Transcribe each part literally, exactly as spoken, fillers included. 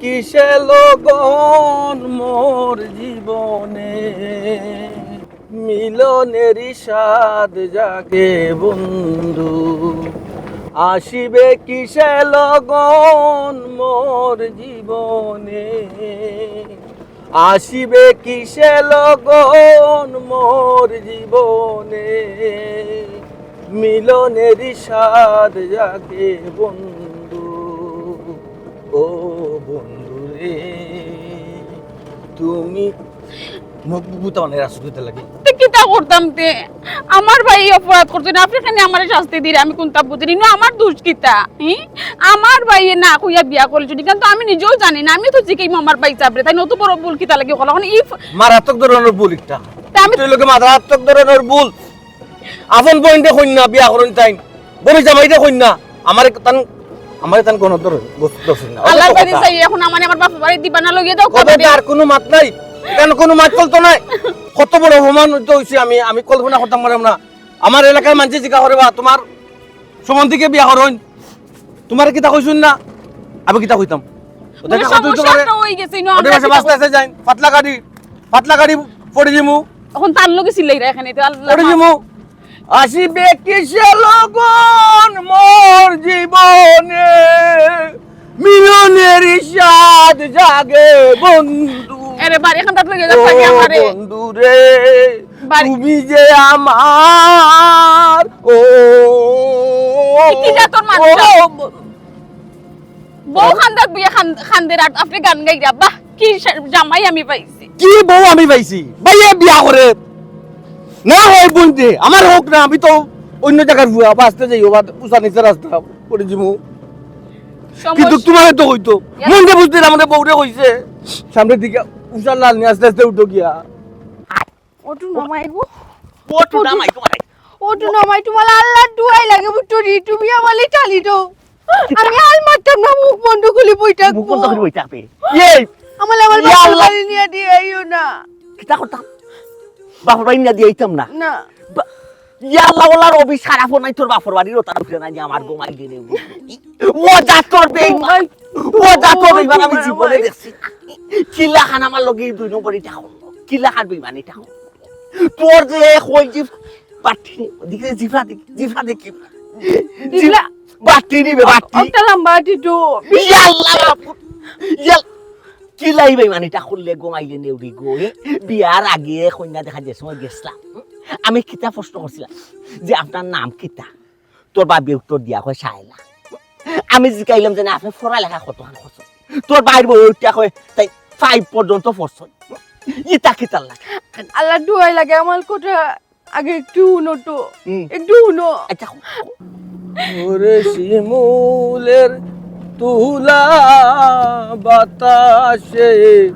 কিসে লগন মোর জীবনে, মিলনেরই স্বাদ জাগে বন্ধু। আসিবে কিসে লগন মোর জীবনে, আসিবে কিসে লগন মোর জীবনে, মিলনেরই স্বাদ জাগে বন্ধু। ও বন্ধু রে, তুমি মুখ বুতা মানে রাসুলতে লাগে। তে কিতা করতাম তে? আমার ভাই অপরাধ করছে না, আপনি কেনে আমারে শাস্তি দিরা, আমি কুনতা বুঝিনি। ইনো আমার দোষ কিতা? হি? আমার ভাইয়ে না কইয়া বিয়া করলে যদি, কিন্তু আমি নিজেও জানি না, আমি তো জিকাইমু আমার ভাই সাবরে, তাইন অত বড় ভুল কিতা লাগি করলা? মানে ই ফ- মারাত্মক ধরনের ভুল একটা। তা আমি তুই লোকে মারাত্মক ধরনের ভুল। আপন বইনরে কইন না বিয়া করইন তাইন, বড় জামাইরে কইন না। আমারে তান, আমারে তান গণধর গোস্ত দর্শন না। আল্লাহর বাড়ি চাই, এখন আমারে আমার বাপের বাড়ি দিবা না, লইয়া যাও কত কবারে। তার কোনো মাত নাই, এখানে কোনো মাত চলতো নাই। কত বড় অপমান তো হইছে, আমি, আমি কল্পনা করতাম পারলাম না। আমার এলাকার মানুষে জিজ্ঞাসা করে, "বা, তোমার সম্বন্ধীকে বিয়া করইন, তোমারে কিতা কইছইন না?" আমি কিতা কইতাম? ওটা মানে একটা কথা হইতে সমস্যা পারে। একটা হয়ে গেছে, ইনো ওটা আমরা বাসা কিতা বাঁচতে আছে যাইন, পাতলা গাড়ি, পাতলা গাড়ি পড়ে দিমু। এখন তার লগে চিল্লাইরা এখানে, তো আল্লাহ পড়ে মাফ। দিমু। আসিবে কিসে লগন মোর জীবনে, মিলনের স্বাদ জাগে বন্ধু। এরে বাড়ি এখান তাত লগে ও যাচ্ছে কি আমারে? বন্ধু রে, বাড়ি তুমি যে আমার, ও কি জাতর মানুষ? ও ব- বউ খান্দাত বইয়া খান-, খান্দের আর আপনি গান গাইরা, বাহ, কি সা-, জামাই আমি পাইছি। কি বউ আমি পাইছি? ভাইয়ে বিয়া করে। না হয় বইনরে, আমার হোক না, আমি তো অন্য জায়গার বুয়া, বাঁচতে যাই, ও বাদ উষা নিচে রাস্তা করে দিমু। সমস্যা কিন্তু তোমারে তো হইতো। ইয়া। মনটা বুঝতে না, আমাদের বউরে কইছে, সামনের দিকে উষার লাল নিয়ে আস্তে আস্তে উঠো গিয়া। ওটু নামাই গো। ওটু নামাই তোমারে। ওটু নামাই, তোমার আল্লাহর দুয়াই লাগে, বুট্টুরি, তুমি আমারে টালি দাও। আমি আর মারতাম না, মুখ বন্ধ করি বই থাকবো। মুখ বন্ধ করি বই থাকবে। এই, আমারে আমার ইয়া বাপের আল্লাহ। বাড়ি নিয়ে দিয়ে আইও না। কিতা করতাম? বাপের বাড়ি নিয়ে দিয়ে আইতাম না। না। বা-, ইয়া আল্লাহ, ওলার অভি সারা ফোন নাই, তোর বাপের বাড়ির ওটার উপরে নাই, আমার ঘুমাই গেলে। ও যা তোর বেইমান। ও যা তোর বেইমান, আমি জীবনে দেখছি। কিলা খান আমার লগে দুই নম্বর এটা করলো। কিলা খান বেইমান এটা করলো। তোর যে কই জিফ পাটি, দেখি জিফা দেখি, জিফা দেখি। জিফা। বাটি নিবে, বাটি। একটা লম্বা বাটি তো। ইয়াল্লা, ইয়াল-, কিলাই বেইমানিটা করলে গো, মাইলে নেউরি গো, এ? বিয়ার আগে কইনা দেখা যে সময় গেছলাম, আমি কিতা প্রশ্ন করছিলাম যে, "আপনার নাম কিতা?" তোর বাবিয়ে উত্তর দিয়া কয়, "শায়লা।" আমি জিকাইলাম যে, "না, আপনি পড়ালেখা কতখান করছেন?" তোর বাইর বউ উঠিয়া কয়, "তাই five পর্যন্ত পড়ছেন।" ইতা কিতার লাগে? আল্লাহ দুয়াই লাগে, আমার কথা আগে একটু হুনো তো, হুম। একটু হুনো। আচ্ছা, হু-, ওরে শিমুলের তুলা বাতাসে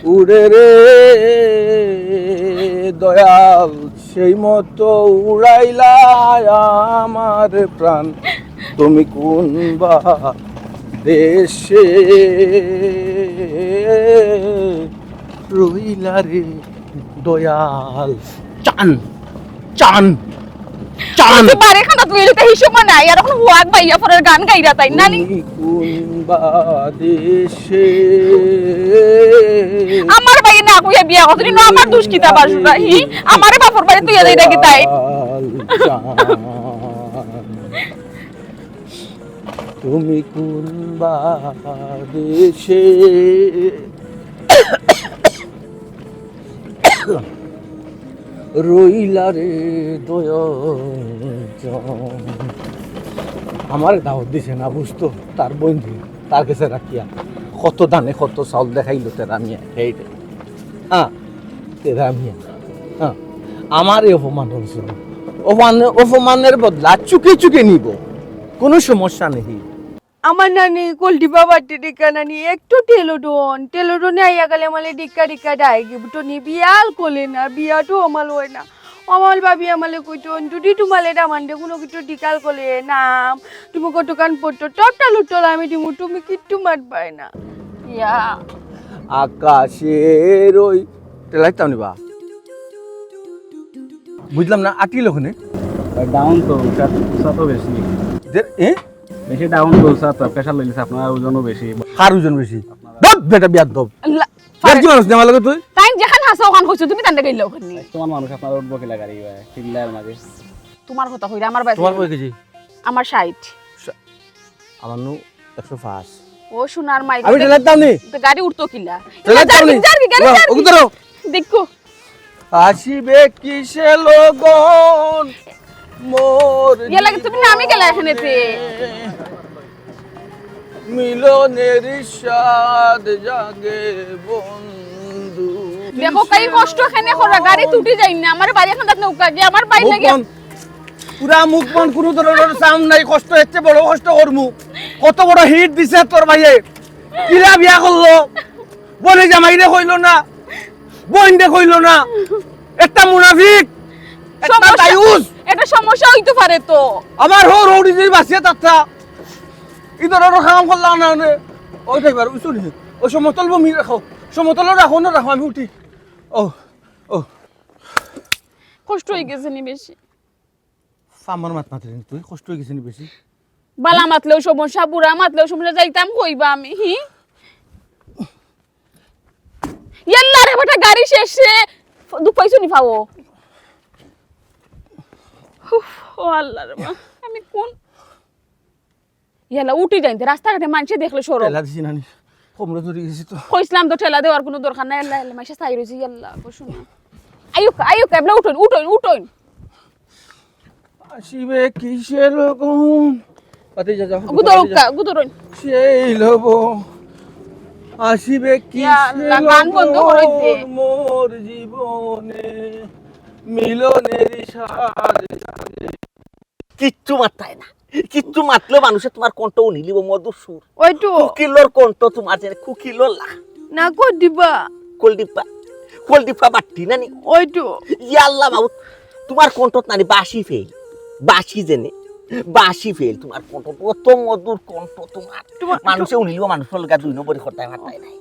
উড়ে রে দয়াল, সেই মতো উড়াইলা আমার প্রাণ। তুমি কোন বা দেশে রইলা রে দয়াল। চান, চান, চান। তুই বারে খান্দাত লইলে তো হিসাব নাই, আর এখন ওয়াক ভাইয়া ফরের গান গাইরা তাই না নি? তুমি কোন বা দেশে আমার ভাই না কইয়া বিয়া করতে, কিন্তু আমার দুষ কিতা বাসুরা, হি? আমারে বাপর বাড়ি তুই যাই নাকি তাই? দয়াল চান। তুমি কোন বা দেশে রইলা রে দয়াল। আমারে দাওয়াত দিছে না, বুঝতো? তার বইন দি, তার গেছে রাখিয়া কত দানে কত চাউল দেখাইলো তেরা মিয়া, হেইরে। হ্যাঁ, তেরা মিয়া। হ্যাঁ, আমারে অপমান করছে। অপমান, অপমানের বদলা চুকে চুকে নিব, কোনো সমস্যা নেই। আমার নানি কলটি বাবার টিকা নানি একটু টেলোডন, টেলোডনে আইয়া গেলে আমালে ডিক্কা ডিক্কা ডায়গি, বুটনি বিয়াল করলে না, বিয়াটো আমাল হয় না। আমার ভাবি আমালে কইতো, "যদি তোমালে দামান্দে কোনো কিছু ডিকাল করলে নাম, তুমি কতখান পড়তো, টপটা লুটল আমি দিমু, তুমি কিচ্ছু মাত পায় না।" ইয়া। আকাশের ওই, টেলাইতাম নি বা? বুঝলাম না, আটকিল ওখানে। ডাউন তো, উষা, উষা তো বেশি। যে, এ? বেশি ডাউন তো, উষা তো, প্রেশার লইলিছে, আপনার ওজনও বেশি। কার ওজন বেশি? আপনার। বেটা বেয়াদব। আল্লাহ, বেয়াদব মানুষ না আমার লগে তুই। তাইন যেখান হাছা ওখান কইছো, তুমি তানরে গাইল্লাও কেনে? তোমার মানুষ আপনার উঠবো কিলা গাড়ি ভাই? চিল্লার মাঝে। তোমার কথা কইরা আমার ভাই। তোমার কই গেছি? আমার ষাইট। আমার নু একশো পাঁচ। ও সোনার মাই। আমি ঠেলার দাম নি। তো গাড়ি উঠতো কিলা? ঠেলার দাম নি। যার কি, গাড়ি ওরা, যার কি? ওকে ধরো। দেখো। আসিবে কিসে লগন মোর ইয়া লাগে তুমি নামে গেলা এখানে তে। মিলনের স্বাদ জাগে বন্ধু। দেখো, কাই কষ্ট এখানে করা, গাড়ি তুটি যাই না। আমার বাড়ি এখন তাত নৌকা গিয়ে আমার বাইর মুখ লাগে। বন্ধ। পুরা মুখ বন্ধ, কোনো ধরনের সাউন্ড নাই। কষ্ট হচ্ছে, বড় কষ্ট করমু। কত বড় হিট দিছে তোর ভাইয়ে। কিলা বিয়া করলো? বলে জামাইরে কইলো না, বইনরে কইলো না। একটা মুনাফিক, একটা সমস্যা- দায়ুস। এটা সমস্যা হইতে পারে তো। আমার হো রৌডি যে বাসিয়া তাত্তা। ই ধরনের কাম করলাম না নে। ওই ড্রাইভার, ওই শুনি। ওই সমতল ভূমি রাখো। সমতল রাখো না রাখো, আমি উঠি। ও, ও। কষ্ট হয়ে গেছে নি বেশি? আমার মাত মাতলি তুই, কষ্ট হয়ে গেছে নি বেশি? বালা মাতলেও সমস্যা, বুড়া মাতলেও সমস্যা, যাইতাম কইবা আমি, হি? ইয়াল্লা রে বেটা, গাড়ি শেষে দুঃখ পাইছো নি পাও? উফ, ও আল্লাহ রে মা, আমি কোন ইয়াল্লা উঠি যাইতে রাস্তাঘাটে মানষে দেখলে সরব। ঠেলা দিছি নানি, কোমরে ধরে গেছি তো। কইছিলাম তো ঠেলা দেওয়ার কোনো দরকার নাই। আল্লাহ আল্লাহ মাইশা চাই রইছি। ইয়াল্লা, আবার শুনো। আইউক, আইউক, এবলা উঠইন, উঠইন, উঠইন। আসিবে কিসের লগন? পাতি যা, যা। গুদরউক্কা, গুদরইন। সেই লব। আসিবে কি ইয়া আল্লাহ, গান বন্ধ করাই দে। মোর জীবনে মিলনের স্বাদ। কিচ্ছু মাততায় না, কিচ্ছু মাতলে মানুষে তোমার কণ্ঠ উনিলিব মধুর সুর। ওইটু। কুকিলর কণ্ঠ তোমার যেন কুকিলর লা। না কো দিবা। কলডিপা, কলডিপা বাট্টি নানি। ওইটু। ইয়া আল্লাহ মাবুদ, তোমার কণ্ঠত নানি বাঁশি ফেল, বাঁশি যেনে, বাঁশি ফেল তোমার কণ্ঠ, কত মধুর কণ্ঠ তোমার। তোমার মানুষে উনিলিব মানুষর লগে দুই নম্বরি করতায় পারতায় নাই।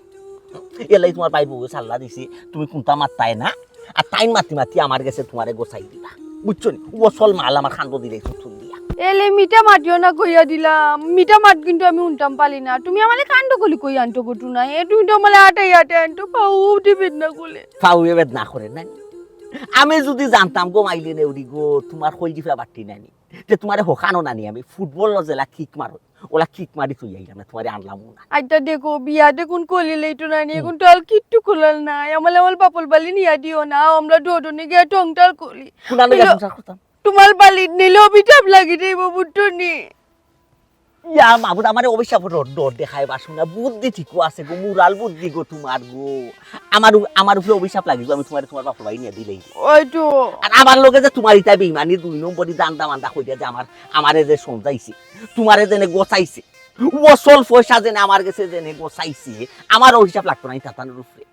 এলাই তোমার ভাই বউ সাল্লা দিছে, তুমি কোনটা মাততায় না। আর তাইন মাতি মাতি আমার গেছে তোমারে গোছাই দিবা, বুঝছো নি? অসল মাল আমার খান্দ দিলে সুতুন দিয়া। এলে মিঠা মাতিও না কইয়া দিলাম, মিঠা মাত কিন্তু আমি হুনতাম পারি না। তুমি আমারে কাণ্ড কলি কই আনতো গো টুনা, এ তুমি তো আমারে আটাই আটাই আনতো, পাও উঠি বেদনা করলে। ফাউয়ে বেদনা করে নাই। আমি যদি জানতাম গো মাইলে নেউরি গো, তোমার কলজিফা বাট্টি নানি, তে তোমারে হকানো নানি আমি ফুটবল যেলা কিক মারো, ওলা কিক মারি তুই আইলাম না, তোমারে আনলাম না। আচ্ছা দেখো, বিয়া দেখুন কলিলেই তো নানি, এখন তো আর কিচ্ছু করার নাই। আমার আমার বাপল বালি নিয়া দিও না, আমরা দুজনে গিয়া টংটাল করি। কুনানো গেলাম সার করতাম। তোমার বালি নিলে অভিশাপ লাগি যাইব, বুঝছো নি? ইয়া মাবুদ, আমারে অভিশাপ ডর ডর দেখায় বাসু না, বুদ্ধি ঠিকও আছে গো, মুরাল বুদ্ধি গো তোমার গো। আমার উ- আমার উপরে অভিশাপ লাগিব, আমি তোমারে তোমার বাপর বাড়ি নিয়ে দিলেই। ওই তো। আর আমার লগে যে তোমার ইটা বেইমানি দুই নম্বরি দান্দা মান্দা কইরা যে আমার আমারে যে সমঝাইছে, তোমারে যেনে গোছাইছে, অসল পয়সা যেনে আমার গেছে যেনে গোছাইছে, আমার অভিশাপ লাগতো না এই তাতানোর উপরে।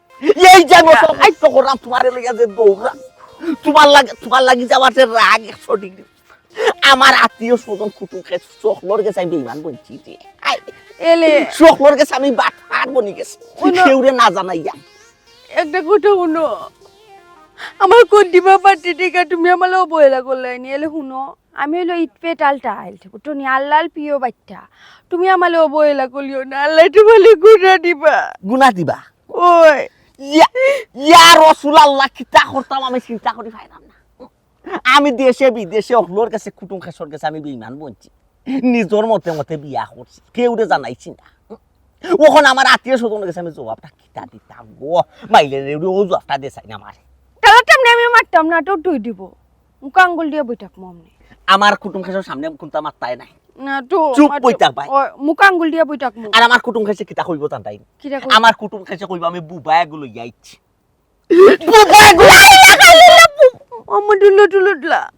এই যে আমি অত কষ্ট করলাম তোমারে লইয়া যে দৌড়া, তোমার লাগে তোমার লাগি যে আমার যে রাগ একশো ডিগ্রি। আমার আত্মীয় স্বজন কুটুম খেয়ে সকলর গেছে আমি বেইমান বনছি যে। আই, এলে। সকলর গেছে আমি বাটপার বনি গেছি। ওই না। কেউরে না জানাইয়া। একটা কথা শুনো, আমার কোন দিবা পার্টি টিকা তুমি আমার অবহেলা করলাইনি। এলে শুনো, আমি হইলো ইট পেটাল টাইল, বুঝছো নি? আল্লাহর প্রিয় বাচ্চা, তুমি আমার অবহেলা করিও না, আল্লাহ তোমার গুণা দিবা। গুনা দিবা। ওই। ইয়া, ইয়া রসুল আল্লাহ, কিতা করতাম আমি চিন্তা করি পাইলাম না। আমি দেশে বিদেশে অকলর গেছে কুটুম খেসর গেছে আমি বেইমান বনছি। নিজর মতে মতে বিয়া করছি, কেউরে জানাইছি না। অখন আমার আত্মীয় স্বজনর গেছে আমি জবাবটা কিতা দিতাম গো? মাইলে রে ও জবাবটা দে চাই না আমারে। তাহলে তেমনি আমি মারতাম না, তো তুই দিব। মুখ আঙ্গুল দিয়া বই থাকবো আমনে। আমার কুটুম খেসর সামনে কোনটা মাত্তায় নাই। না তো। চুপ মারতাম। বই থাক ভাই। ও, মুখ আঙ্গুল দিয়া বই থাকবো। আর আমার কুটুম খেসে কিতা কইব জানতাই? কিতা কইব? আমার কুটুম খেসে কইব আমি বুবা এগুলো ইয়াইছি। বুবা এগুলো। আমার ডুলো ডুলো ডুলা।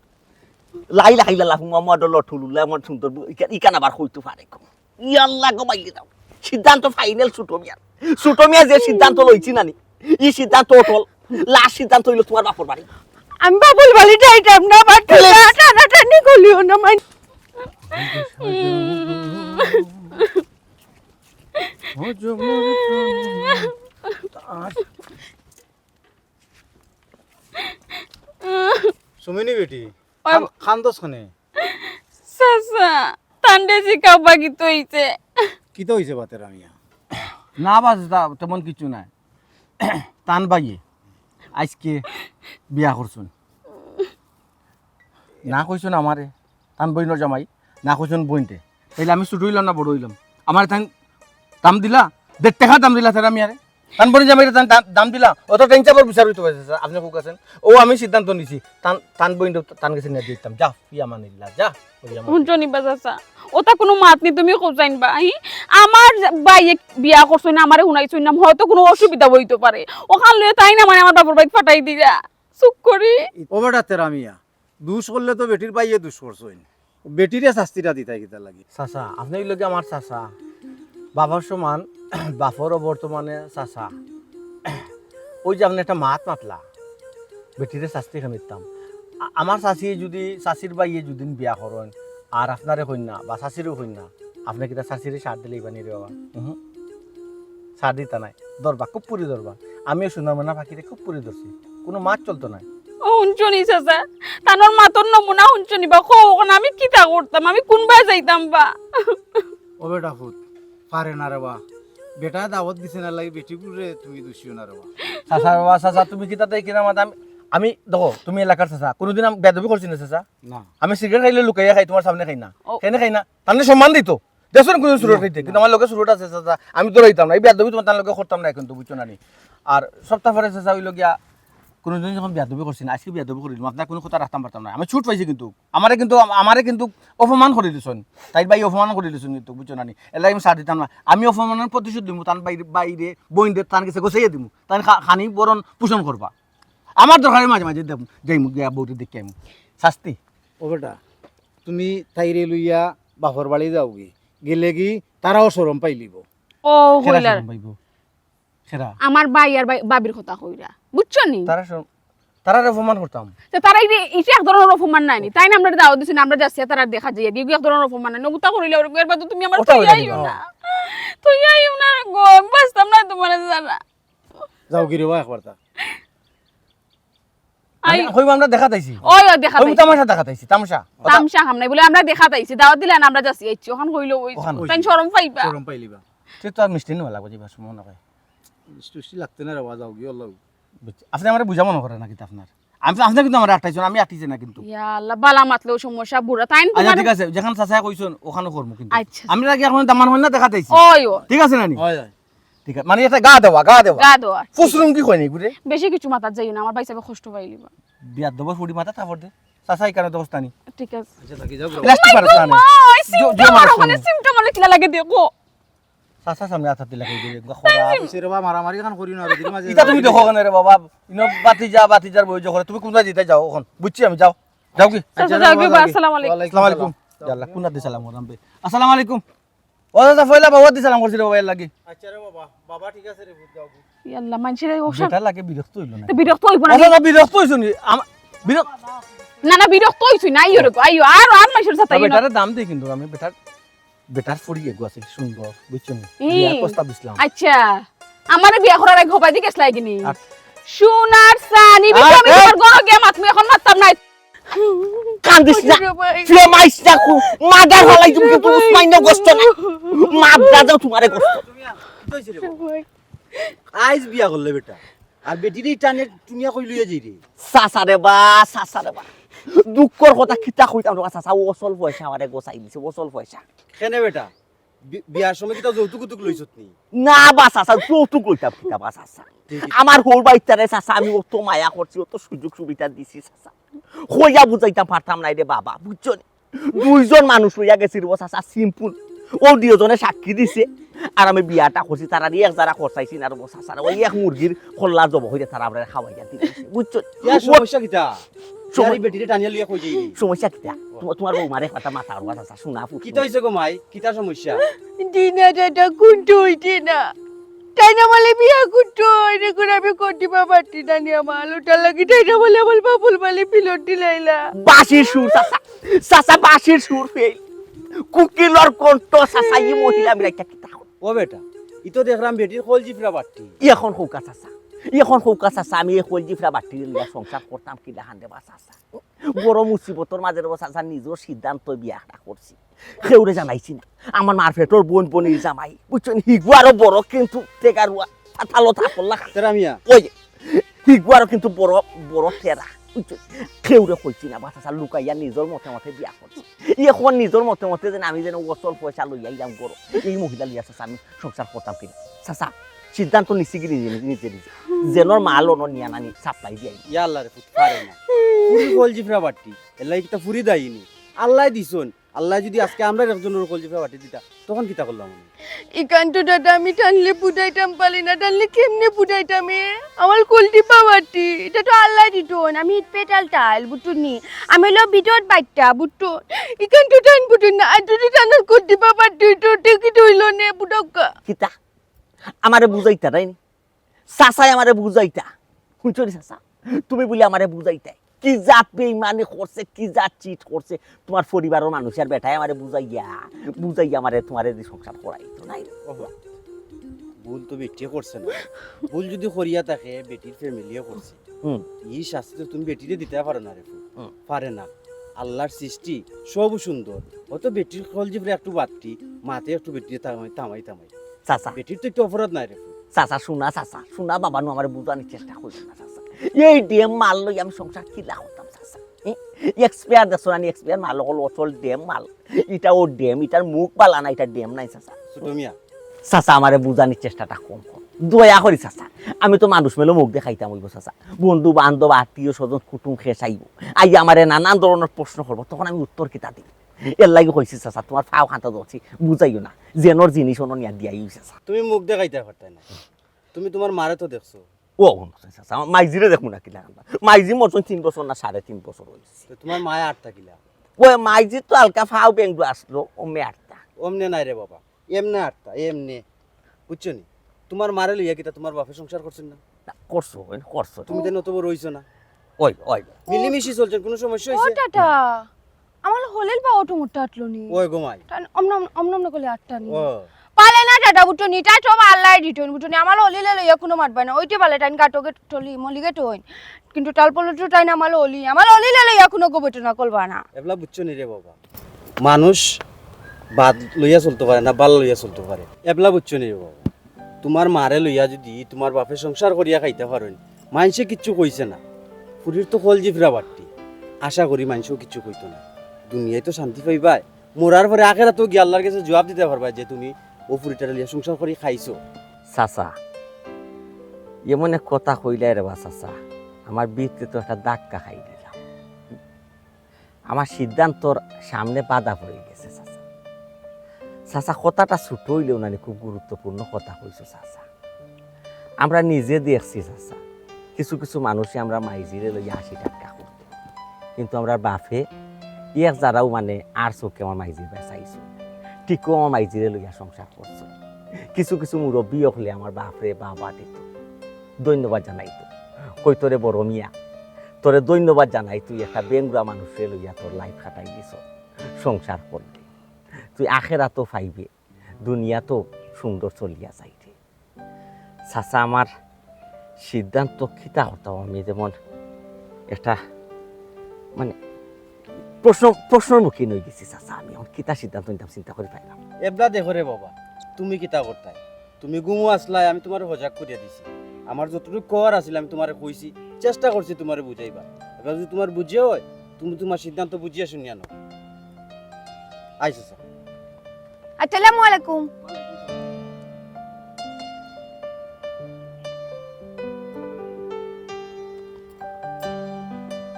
লাই লাই লা হুম আমার ডলো ঠুলুলা আমার সুন্দর বউ। ইকা- ইকান আবার কইতো পারে কো। ইয়াল্লা গো মাইলে দাও। সিদ্ধান্ত ফাইনাল ছোট মিয়া। ছোট মিয়া যে সিদ্ধান্ত লইছি নানি, এই সিদ্ধান্ত অটল। লাস্ট সিদ্ধান্ত হইল তোমার বাপর বাড়ি। আমি বাবুল বাড়ি যাইতাম না, বাট Please। টানা টানি করিও না মাই। সুমিনি বেটি, ওই খান- খান্দস খানে। চাচা, তানরে জিকাও বা কিতা অইছে। কিতা অইছে বাতের মিয়া? না বা, তা তেমন কিছু নাই। তান ভাইয়ে আইজকে বিয়া করছইন। না কইছইন আমারে, তান বইনর জামাই, না কইছইন বইনরে। তাইলে আমি ছুটো অইলাম না বড় অইলাম? আমারে তাইন দাম দিলা, দেড় টেকা দাম দিলা তারা মিয়ারে। তান বইনর জামাইরে তান দাম, দাম দিলা, অত টেংচাবর বিচার অইতো পারে, চাচা, আপনে কউক্কা চাইন। অউ আমি সিদ্ধান্ত নিছি, তান, তান বইনরে তান গেছে নিয়া দিতাম। যা, ফি আমানিল্লাহ, যা। হুনছো নি বা চাচা, অতা কুনু মাত নি তুমি কও চাইন বা, হি? আমার ভাইয়ে বিয়া করছইন না, আমারে হুনাইছইন না, হয়তো কুনু অসুবিধা অইতো পারে। অখান লইয়া তাইন আমারে আমার বাপর বাড়িত ফাটাই দিরা। চুপ করি। ও বেটা তেরা মিয়া, দুষ করলে তো বেটির ভাইয়ে দুষ করছইন, বেটিরে শাস্তিটা দিতায় কিতার লাগি? চাচা, আপনে অইলা গি আমার চাচা, বাবার সমান, বাপরও বর্তমানে চাচা। অউ যে আপনে একটা মাত মাতলা, বেটিরে শাস্তি কেনে দিতাম? আ-, আমার চাচিয়ে যুদি, চাচির ভাইয়ে যুদি বিয়া করইন, আর আপনারে কইন না, বা চাচিরেও কইন না, আপনে কিতা চাচিরে ছাড় দিলাইবা নি রে বাবা? উহু। ছাড় দিতা নায়। ধরবা, খুব পুরি ধরবা। আমিও সুন্দর ময়না পাখিরে খুব পুরি ধরছি। কুনু মাত চলতো নায়। ও হুনছো নি চাচা? তানর মাতর নমুনা হুনছো নি বা? কও, অখন আমি কিতা করতাম? আমি কুনবায় যাইতাম বা? ও বেটা ফুত, পারে না রে বা। বেটায় দাওয়াত দিছে না লাগি বেটিগুরে তুমি দুষিও না রে বা। চাচা রে বা, চাচা, তুমি কিতা তাই কিনা মাত? আমি, আমি, দেখো, তুমি এলাকার চাচা, কুনুদিন আমি বেয়াদবি করছি না চাচা? না। আমি সিগারেট খাইলে লুকাইয়া খাই, তুমার সামনে খাই না। ও। কেনে খাই না? তানরে সম্মান দিতো। দেখছইন কুনু সুরত খাইতে, কিন্তু আমার লগে সুরত আছে চাচা, আমি ধরাইতাম না। এই বেয়াদবি তুমার তান লগে করতাম না কিন্তু, বুঝছো না নি? আর সপ্তাহ পরে চাচা অইলো গিয়া, কুনুদিন যখন বেয়াদবি করছি না, আইজকে বেয়াদবি করিলিমু, আপনার কুনু কথা রাখতাম পারতাম না। আমি ছুট পাইছি কিন্তু, আমারে কিন্তু, আমারে কিন্তু অপমান করি দিছইন, তাইর ভাইয়ে অপমান করি দিছইন কিন্তু, বুঝছো না নি? এরলাগি আমি ছাড় দিতাম না। আমি অপমানর প্রতিশোধ দিমু, তান ভাইরে, ভাইরে, বইনরে, তান গেছে গছাইয়া দিমু, তান খা-, খানি ভরণ পোষণ করবা। আমার দরকারে মাঝে মাঝে দেব-, যাইমু গিয়া বউরে দেখিয়া আইমু। শাস্তি। ও বেটা, তুমি তাইরে লইয়া বাপর বাড়ি যাওগি, গেলেগি তারাও শরম পাইলিবো। ও, কেরা কইলার। শরম পাইবো? কেরা? আমার ভাই আর ভাই-, ভাবির কথা কইরা, বুঝছো নি? তারা শরম, তারারে অপমান করতাম। তে তারা ইটা, ইটা এক ধরনর অপমান নায় নি? তাইন আমরারে দাওয়াত দিছইন, আমরা যাইয়া তারার দেখা যাইয়া, ইগু এক ধরনর অপমান নায় নি? অতা করিলে ওরকম, এরবাদে তুমি আমারে থইয়া আইও না। থইয়া আইও না গো, আমি বাঁচতাম না তুমারে ছাড়া। যাওগি রে বা একবার তা। আই- মানে, কইবো আমরা দেখাত আইছি। ওই, ওই, দেখাত আইছি। তামাশা দেখাত আইছি, তামাশা। তামাশা কাম নাই, বলে আমরা দেখাত আইছি, দাওয়াত দিলা না, আমরা যাইছি, আইছি, অখান কইলো ওই। অখান কইলো। তাইন শরম পাইবা। শরম পাইলিবা। তে তো আর মিষ্টি নেওয়া লাগবো, যে বাস মনে হয়। মিষ্টি উষ্টি লাগতো না রে বা, যাওগি, অলা। বুঝছি। আপনে আমারে বুঝা মনে করে না কিন্তু আপনার। আমি, আপনে কিন্তু আমারে আটকাইছইন, আমি আটকাইছি না কিন্তু। ইয়া আল্লাহ, বালা মাতলেও সমস্যা, বুড়া। তাইন আচ্ছা, তুমার ঠিক আছে, যেখান চাচায় কইছইন, অখানউ করমু কিন্তু। আচ্ছা। আমি লাগি অখন দামান অইন না দেখাত আইছি। ওই, ওই। ঠিক আছে না নি? ওই, ওই। ঠিক আছে, মানে ইটা গা দেওয়া, গা দেওয়া। গা দেওয়া। ফুসরুম কি কয় নি ঘুরে? বেশি কিছু মাতাত যাইও না, আমার ভাইসাবে কষ্ট পাইলিবা। বেয়াদবর ফুড়ি মাথা থাপড় দে। চাচা, ইখানো দোস্তানি। ঠিক আছে। আচ্ছা, থাকি যাও, যাও। প্লাস্টিক মারো, ওই জো-, জো সিমটা মারো, মারো, ওখানে সিমটা মারলে কিলা লাগে দেখো। চাচা সামনে আতাত দিলা কই দিলে, খরা। তাই সিম- সে রে বা, মারামারি খান করিও না, রোদির মাঝে ইটা তুমি দেখো কেনে রে বাবা, ইনো বাতিজা, বাতিজার বউ যে করে, তুমি কুনবায় যাইতায় যাও অখন। বুঝছি আমি, যাও। যাওগি? চাচা, যাওগি, বা, আসসালামু আলাইকুম। আসসালামু আলাইকুম। ইয়াল্লা, কুনাদি সালাম করাম বে? আসসালামু আলাইকুম। ও চাচা, পয়লা বাবাদি সালাম করছি রে বাবা, এরলাগি। আচ্ছা রে বাবা, বাবা ঠিক আছে রে, বুঝ যাও, বুঝ। ইয়াল্লা, মানষের এই অবসর বেটা লাগে বিরক্ত অইলো না। তো বিরক্ত অইবো না। ও চাচা, বিরক্ত অইছো নি? আমা-, বিরক- না, না, বিরক্ত অইছি না, আইও রে গো, আইও, আর, আর মানষের সাথে না, আইও না। বেটারে দাম দেই কিন্তু আমি, বেটার, বেটার ফুড়ি এগু আছে, সুন্দর, বুঝছো নি? ই। বিয়ার প্রস্তাব দিছলাম। আচ্ছা, আমারে বিয়া করার আগে হবায়দি গেছলায় গি নি? আর সোনার চানি, আ, বিক্রমে এ! তোমার ঘরো গিয়া মাত, মুই অখন মাততাম না। কান্দিস না, ওরে ভাই। ফিরে মাইস না, কু-, মাদার ফালাই তুমি কিন্তু ওরে ভাই। উসমাইন না গোস্ত না। মাদার যাও তুমারে গোস্ত। তুমি আ-, কি হইছে রে বাবা? ভাই। আইজ বিয়া করলে বেটা। আর বেটিরে টানে টুনিয়া কই লইয়া যাই রে। চাচা রে বা, চাচা রে বা। দুঃখর কথা কিতা কইতাম রে বা, চাচা, অসল পয়সা আমারে গছাই দিছে, অসল পয়সা। কেনে বেটা? বি-, বিয়ার সময় কিতা যৌতুক উতুক লইছত নি? না বা চাচা, যৌতুক লইতাম কিতা বা চাচা? ঠিক আছে। আমার হউর বাইচ্চারে চাচা, আমি অত মায়া করছি, অত সুযোগ সুবিধা দিছি চাচা। কইয়া বুঝাইতাম পারতাম নায় রে বাবা, বুঝছো নি? দুইজন মানুষ লইয়া গেছি রে বা চাচা, simple। অউ দুইজনে সাক্ষী দিছে। আর আমি বিয়াটা করছি, তারারে এক জারা খরচাইছি না রে বা চাচা। ওই এক মুরগির কল্লা জবো করিয়া তারা আমরারে খাওয়াইয়া দিছে, বুঝছো নি? ইয়ার সমস্যা কিতা? সময়- ইয়ার ই বেটিরে টানিয়া লইয়া কই যাইবি? সমস্যা কিতা? তোমার, তোমার বউ মারে কথা মাথা আর কথা শুনা ফুট। কিতা হইছে গো মাই? কিতা সমস্যা? দিনা দাদা কুন্টু হইতে না। তাই না বলে বিয়া কুন্টু হইতে করে আমি কোটি বাবা টিনা নিয়ে আমার আলোটা লাগি। তাই না বলে আমার বাবুল মালে পিলট দিলাইলা। বাঁশির সুর, চাচা। চাচা, বাঁশির সুর ফেল। কুকিলর কণ্ঠ, চাচা, ই মহিলা আমি রাইখা কিতা করব? ও বেটা, ই তো দেখরাম বেটির খোল জিফরা বাট্টি। ই এখন কউক্কা চাচা। ই এখন কউক্কা চাচা, আমি এই খোল জিফরা বাট্টি লইয়া সংসার করতাম কিলা খান রে বা চাচা। বড় মুসিবতর মাঝে রে বা চাচা, নিজর সিদ্ধান্ত বিয়া একটা করছি। কেউরে জানাইছি না। আমার মার পেটর বইন, বইনর জামাই, বুঝছো নি? হিগু আরো বড় কিন্তু টেকারুয়া, ফাতালো থাকল্লা। তেরা মিয়া। ওই, হিগু আরো কিন্তু বড়, বড় টেরা, বুঝছো নি? কেউরে কইছি না, বা চাচা লুকাইয়া নিজর মতে মতে বিয়া করছি। এখন নিজর মতে মতে যেন আমি যেন অচল পয়সা লইয়া আইলাম ঘরো, এই মহিলা লইয়া চাচা আমি সংসার করতাম কিনা? চাচা, সিদ্ধান্ত নিছি কি নিজে নিজে নিজে নিজে। যেনর মাল অনর নিয়া নানি সাপ্লাই দিয়া আইবো। ইয়া আল্লাহ রে পুত, পারে না। ফুরির কলজিফরা বাট্টি, এল্লাগি কিতা ফুরি দায়ী নি? আল্লায় দিছইন, আল্লায় যুদি আজকে আমরার একজনর কলজিফরা বাট্টি দিতা, তখন কিতা করলাম আমি? ইখান তো দাদা আমি টানলে বুঝাইতাম পারি না, টানলে কেমনে বুঝাইতাম এ? আমার কলজিফরা বাট্টি, ইটা তো আল্লায় দিতইন, আমি ইট পেটাল টাইল, বুঝছো নি? আমি অইলো বিদ্যুৎ বাইট্টা, বুঝছো? ইখান তো টান বুঝইন না, আর যুদি টানর কলজিফরা বাট্টি তো টিকিট অইলো নে, বুঝউক্কা। কিতা? আমারে বুঝাইতা নায় নি? চাচায় আমারে বুঝাইতা। হুনছো নি চাচা? তুমি বুলে আমারে বুঝাইতায়। কি জাত বেইমানি করছে, কি জাত চিট করছে, তুমার পরিবারর মানুষ আর বেটায় আমারে বুঝাইয়া, বুঝাইয়া আমারে তুমারে দি সংসার করাইতো নায় রে। ওবা, ভুল তো বেটিয়ে করছে না। ভুল যুদি করিয়া থাকে, বেটির ফ্যামিলিয়ে করছে। হুম। ই শাস্তি তো তুমি বেটিরে দিতায় পারো না রে। হুম। পারে না। আল্লার সৃষ্টি সবউ সুন্দর। অত বেটির কলজিফরা একটু বাট্টি, মাতে একটু বেটিরে তামাই, তামাই, তামাই। চাচা। বেটির তো একটু অপরাধ নাই রে। চাচা, হুনা চাচা, হুনা বাবা নু আমারে বুঝানির চেষ্টা করিও না চাচা। এই ডেম মাল লইয়া আমি সংসার কিলা করতাম চাচা? এ? এক্সপায়ার দেখছো না নি, এক্সপায়ার মাল অকল অচল ডেম মাল। ইটা অউ ডেম, ইটার মুখ বালা না, ইটা ডেম নায় চাচা। ছোট মিয়া। চাচা, আমারে বুঝানির চেষ্টাটা কম করো। দয়া করি চাচা, আমি তো মানুষ মেলো মুখ দেখাইতাম অইবো চাচা। বন্ধু বান্ধব, আত্মীয় স্বজন, কুটুম খেশ আইবো। আইয়া আমারে নানান ধরনর প্রশ্ন করবো, তখন আমি উত্তর কিতা দিমু? এরলাগি কইছি চাচা, তুমার পাও খান্তা ধরছি, বুঝাইও না। যেনর জিনিস অনর নিয়া দিয়াই অইছে চাচা। তুমি মুখ দেখাইতায় পারতায় না। তুমি তুমার মারে তো দেখছো। ও, হুনো চাচা, আমার মাইজিরে দেখমু না কিলা? মাইজি মরছইন তিন বছর না সাড়ে তিন বছর অইছে। তো তুমার মায় আটতা কিলা? ওই মাইজি তো হালকা পাও বেংগু আসলো, অমনে আটতা। অমনে নায় রে বাবা, এমনে আটতা, এমনে। বুঝছো নি? তুমার মারে লইয়া কিতা তুমার বাপে সংসার করছইন না? না, করছইন, করছইন। তুমি তাইন অত বড় অইছো না? ওই, ওই। মিলিমিশি চলছইন, কুনু সমস্যা অইছে? ও টাটা। আমার হলিল পাও তো মুট্টা আটলো নি। ওই গো মাই। তান অমন, অমন, অমন, অমন করি আটতা নি। ও। পারে না দাদা, বুঝছো নি? ইটা সব আল্লায় দিতইন, বুঝছো নি? আমার হলিলে লইয়া কুনু মাতবা না। ওইতে পারলে তাইন গাটো গে টলি, মলি গে টইন। কিন্তু তাল পলো তো তাইন আমার হলি, আমার হলিলে লইয়া কুনু গবেষণা করবা না। এবলা বুঝছো নি রে বাবা? মানুষ বাদ লইয়া চলতো পারে না, বালা লইয়া চলতো পারে। এবলা বুঝছো নি রে বাবা? তুমার মারে লইয়া যুদি তুমার বাপে সংসার করিয়া খাইতা পারইন, মাইনষে কিচ্ছু কইছে না। ফুরির তো কলজিফরা বাট্টি, আশা করি মাইনষেও কিচ্ছু কইতো না। দুনিয়াত তো শান্তি পাইবায়, মরার পরে আখেরাতো গিয়া আল্লার গেছে জুয়াব দিতা পারবায় যে তুমি অউ ফুরিটারে লইয়া সংসার করি খাইছো। চাচা, এমন এক কথা কইলায় রে বা চাচা, আমার ভিতরে তো একটা ধাক্কা খাই দিলাম। আমার সিদ্ধান্তর সামনে বাধা পড়ি গেছে চাচা। চাচা, কথাটা ছোট অইলেও নানি খুব গুরুত্বপূর্ণ কথা কইছো চাচা। আমরা নিজে দেখছি চাচা, কিছু কিছু মানুষে আমরার মাইজিরে লইয়া হাসি ঠাট্টা করতো, কিন্তু আমরার বাপে এক জারাও মানে আর চউখে আমার মাইজির বায় চাইছইন, ঠিকউ আমার মাইজিরে লইয়া সংসার করছইন। কিছু কিছু মুরব্বি অকলে আমার বাপরে বাহবা দিতো, ধন্যবাদ জানাইতো, কইতো রে বড় মিয়া, তোরে ধন্যবাদ জানাই, তুই একটা বেংগুরা মানুষরে লইয়া তোর life কাটাই দিছস, সংসার করলে তুই আখেরাতও পাইবে, দুনিয়াতও সুন্দর চলিয়া যাইবে। চাচা, আমার সিদ্ধান্ত কিতা করতাম আমি, যেমন একটা মানে প্রশ্ন, প্রশ্নর মুখীন অই গেছি চাচা, আমি অখন কিতা সিদ্ধান্ত নিতাম চিন্তা করি পাইলাম না। এবলা দেখো রে বাবা, তুমি কিতা করতায়? তুমি ঘুমো আছলায়, আমি তুমারে হজাগ করিয়া দিছি। আমার যতটুক কওয়ার আছিল আমি তুমারে কইছি, চেষ্টা করছি তুমারে বুঝাইবার। এবার যুদি তুমার বুঝে অয়, তুমি তুমার সিদ্ধান্ত বুঝিয়া শুনিয়া নেও। আইচ্ছা চাচা। আসসালামু আলাইকুম।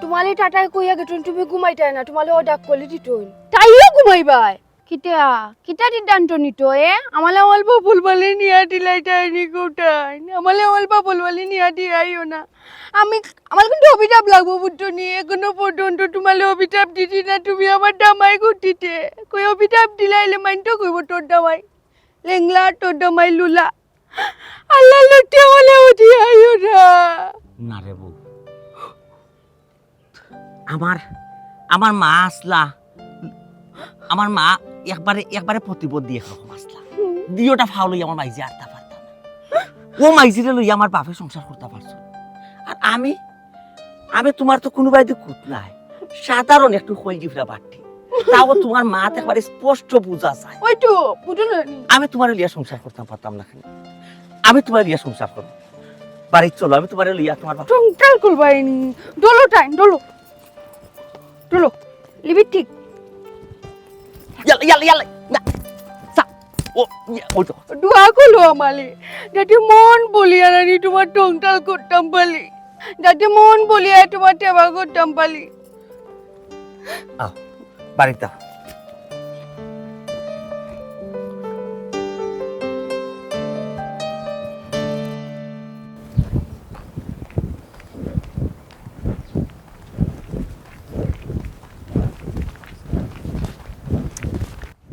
তুমারে টাটায় কইয়া গেছইন, তুমি ঘুমাইতায় না, তুমারে অউ ডাক করি দিছইন। তাইও ঘুমাইবায়? কিতা? কিতা সিদ্ধান্ত নিতো এ? আমারে অল্প ফুলবালি নিয়া দিলাইতায় নি কোটাইন। আমারে অল্প ফুলবালি নিয়া দিয়াইও না। আমি, আমার কিন্তু অভিশাপ লাগবো, বুঝছো নি? এখনো পর্যন্ত তুমারে অভিশাপ দিছি না, তুমি আমার জামাই ঘটিতে। কই অভিশাপ দিলাইলে মাইনষে কইবো তোর জামাই লেংলা, তোর জামাই লুলা। আল্লাহ লুটে বলে উঠি আইও না। না রে বউ, আমার, আমার মা আছলা, আমার মা একবারে, একবারে প্রতিবন্ধী একরকম আছলা। দুইওটা পাও লইয়া আমার মাইজি আটতা পারতা না। অউ মাইজিরে লইয়া আমার বাপে সংসার করতা পারছইন। আর আমি, আমি তুমার তো কুনুবায়দি কুত নাই, সাধারণ একটু কলজিফরা বাট্টি। তাও তুমার মাত একবারে স্পষ্ট বুঝা যায়। ওই তো, বুঝো না নি? আমি তুমারে লইয়া সংসার করতাম পারতাম না কেনে? আমি তুমারে লইয়া সংসার করতাম। বাড়িত চলো, আমি তুমারে লইয়া তুমার বাপ টংটাল করবায়নি। ডলো টাইম, ডলো। ডলো। লিবির ঠিক। ইয়াল্লা, ইয়াল্লা, ইয়াল্লা। না। সা-, ও, ইয়া, ওই তো। দোয়া করলো আমালে। যাতে মন বলিয়া নানি তুমার টংটাল করতাম পারি। যাতে মন বলিয়া তুমার টেবা করতাম পারি। আহ, বাড়িত আহ।